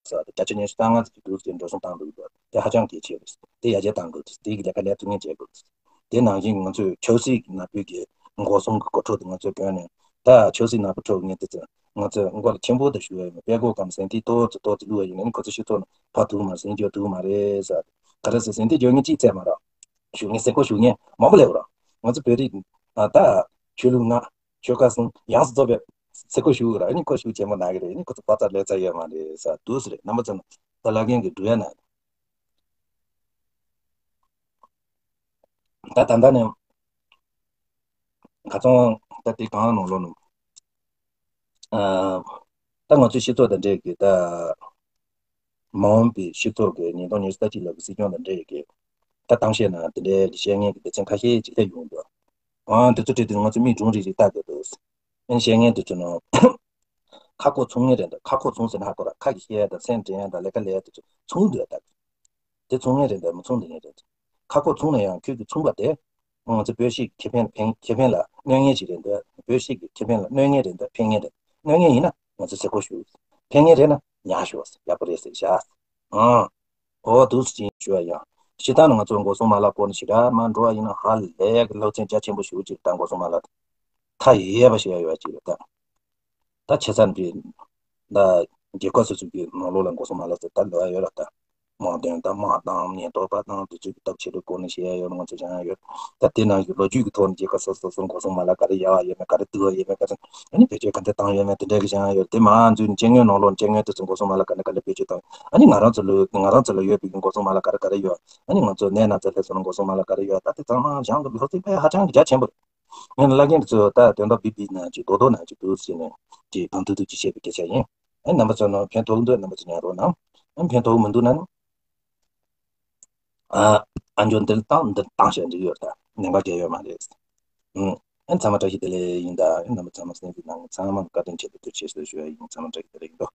ཟེར། བརྒྱ་ཆ་ཉི་ཤུ་རྩ་ལྔ་ཙམ་གྱི་འདུག་ཟེར་འགྲོ་སོང་བཏང་འདུག་ཟེར། དེ་ཧ་ཅང་གལ་ཆེ་རེད། དེ་ཡར་རྒྱས་གཏང་དགོས། དེ་གི་ལས་ཀ་ལས་ཐུབ་ངེས་བྱེད་དགོས། དེ་ནང་བཞིན་ང་ཚོས་ཆབ་སྲིད་ནག་པོའི་གི་འགོག་སྲུང་གི་གོ་འཕྲོ་དེ་ང་ཚོས་གྱོན་ནས། ད་ཆབ་སྲིད་ནག་པོ་འཕྲོ་ངེས་དེ་ཚོ་ང་ཚོས་མགོ་ལ་ཆེན་པོ་དུ་ཞུ་ཡ་ཡིན། དཔེ་མགོ་གམ་ཟིན་ཏིག་ཏོག་ཙི་ཏོག་ཙི་བླུགས་པ་ཡིན་ན་ནི་ཁོ་ཚོ་སྤྱི་ཚོགས་ནང་ཕར་ཐུག་མ་རེད། ཟིན་རྒྱུ་ཐུག་མ་རེད་ཟེར། ག་རེ་ཟེར་ཟིན་ཏིག་རྒྱག་མཁན་གཅིག་ཚད་མ་རེད། ཞུ་མཁན་ཟེར་གོ་ཞུ་མཁན་མང་པོ་སླེབས་རེད། ང་ཚོ་བོད་རིགས་ཨ་ད་ཆོས་ལུགས་ལྔ། ཆོལ་ཁ་གསུམ་ཡོངས་སུ་རྫོགས་པའི་ཚེ་སྐོར་ཞུ་ར་ནི་ཁོ་ཞུ་ཆེན་མོ་ན་གི་རེད། ནི་ཁོ་ཚོ་པ་ཙ་ལེ་ཙ་ཡོད་མ་རེད་ས་དུས་སུ་རེད། རྣམ་པ་ཚོ་ད་ལ་རྒན་གྱི་འགྲོ་ཡ་ན། ད་ད་ལྟ་ནས་ཁ་ཚོང་ད་དེ་གང་ནང་ལོགས་ནང་ཨ་ད་ང་ཚོའི་སྤྱི་ཚོགས་དང་འབྲེལ་གི་ད། མ་འོངས་པའི་སྤྱི་ཚོགས་ཀྱི་ཉིས་སྟོང་ཉི་ཤུ་རྩ་གཅིག་ལོ་གི་སྲིད་སྐྱོང་དང་འབྲེལ་ཡོད་ཀྱི། ད་གཏམ་བཤད་ནང་དེ་འདྲའི་བཤད་མཁན་གྱི་སྡེ་ཚན་ཁ་ཤས་ཅིག་སླེབས་ཡོང་འདུག་ཨང་། དེ་ཚོ་བྲིས་དུས་ང་ཚོ་མིག་འབྲུམ་རིག་རིག་ལྟ་དགོས་འདུག་ཨང་། བཤད་མཁན་དེ་ཚོ་ནང་ཁ་ཁོག་མཚུངས་ངེས་རེད་འདུག་ཁ་ཁོག་མཚུངས་ཟེར་ན་ཧ་གོ་ར། ཁ་གི་བཤད་ཡ་དང་སེམས་དྲན་ཡ་དང་ལས་ཀ་ལས་ཡ་དེ་ཚོ་མཚུངས་འདུག་ད་དེ་མཚུངས་ངེས་རེད་འདུག་མི་མཚུངས་འདུག་ངེས་རེད། ཁ་ཁོག་མཚུངས་ན་ཡང་ཁྱོད་ཀྱི་མཚུངས་པ་དེ། ང་ཚོ་བོད་གཞིས་ཀྱི་ཁེ་ཕན་ལ་ཕན་ཁེ་ཕན་ལ་གནོད་ངེས་ཅིག་རེད་འདུག་བོད་གཞིས་ཀྱི་ཁེ་ཕན་ལ་གནོད་ངེས་རེད་འདུག་ཕན་ངེས་རེད། གནོད་ངེས་ཡིན་ན་ང་ཚོ་ཟེར་གོ་ཞུ། ཕན་ངེས་རེད་ན་ཉར་ཞུ་བ་ཡག་པོ་རེད་ཟེར་བཞག་ཨང་། འོ་འདུག་སེ་ཅིག་ཞུ་བ་ཡང་། སྤྱིར་བཏང་ནི་ང་ཚོ་འགོག་སྲུང་མ་ལག་སྐོར་ནས་ཞེ་དྲག་མ་འགྲོ་བ་ཡིན་ན་ཧ་ལས་ཀྱི་སློབ་ཚན་རྒྱ་ཆེན་པོ་ཞུ་ཅིག་ད་འགོག་སྲུང་མ་ལག་མཐའ་ཡས་པ་ཞིག་ཡོད་ཅིག་རེད་ད། ད་ཆེ་ས་འདི་ད་རྒྱལ་ཁབ་སོ་སོ་གི་ནང་ལོགས་ལ་འགོག་སྲུང་མ་ལག་ཟེར་ད་འདུག་ཡོད་ར་ད། དམག་དོན་དང་དམག་དང་ཉེན་རྟོག་པ་དང་དེ་ཚོའི་སྟོབས་ཆེ་རུ་སྐོར་ནས་བཤད་ཡ་ཡོད་ང་ཚོ་སྦྱང་ཡ་ཡོད། ད་དེ་ནང་གི་ལོ་རྒྱུས་ཀྱི་ཐོག་ནས་རྒྱལ་ཁབ་སོ་སོ་སོ་འགོག་སྲུང་མ་ལག་ག་རེ་ཡག་ཡོད་མེད་ག་རེ་སྡུག་ཡོད་མེད་ག་ཚོད་ཨ་ནི་བེད་སྤྱོད་ག་འདྲ་བཏང་ཡོད་མེད་དེ་འདྲ་གི་སྦྱང་ཡ་ཡོད། དེ་མ་འཛུལ་ནས་སྤྱི་དངོས་ནང་ལོགས་སྤྱི་དངོས་དེ་ཚོ་འགོག་སྲུང་མ་ལག་ག་འདྲ་ག་ལེ་བེད་སྤྱོད་བཏང་ཨ་ནི་ང་རང་ཚོ་ལ་ང་རང་ཚོ་ལ་ཡོད་པའི་གི་འགོག་སྲུང་མ་ལག་ག་རེ་ག་རེ་ཡོད། ཨ་ནི་ང་ཚོ་ནད་ན་ཚ་སླེབས་སོང་ན་འགོག་སྲུང་མ་ལག་ག་རེ་ཡོད། ད་དེ་ཚང་མ་སྦྱང་གི་ལོ་ཚིགས་དཔེ་ཧ་ཅང་གི་རྒྱ་ཆེན་པོ་རེད། ངས་བླ་རྒན་གྱི་ཚོས་ད་དོན་དག་བི་བི་ན་ཅིག་རྡོག་རྡོག་ན་ཅིག་འདུག་ཟེར་ནས་ཅིག་དང་ཐུག་ཐུག་ཅིག་བཤད་པའི་སྐད་ཆ་ཡིན། ཨེ་རྣམ་པ་ཚོ་ནང་ཕན་ཐོགས་འདུག་རྣམ་པ་ཚོ་ཉན་རོགས་གནང་། ཨེ་ཕན་ཐོགས་མི་འདུག་ན་ནི། ཨ་ཨ་འཇོ་འདིར་བཏང་འདིར་བཏང་བྱས་འགྲིག་ཡོད་ད། ནན་པ་གལ་ཡོད་མ་རེད། ཨུམ། ཨེ་ཚང་མ་བཀྲ་ཤིས་བདེ་ལེགས་ཡིན་ད། ཨེ་རྣམ་པ་ཚང་མ་གསན་གཟིགས་གནང་ཚང་མ་བཀའ་དྲིན་ཆེ། དུ་དུ་ཆེ་ཞུ་ཞུ་ཡ་ཡིན། ཚང་མ་བཀྲ་ཤིས་བདེ་ལེགས་ཡིན་དོ།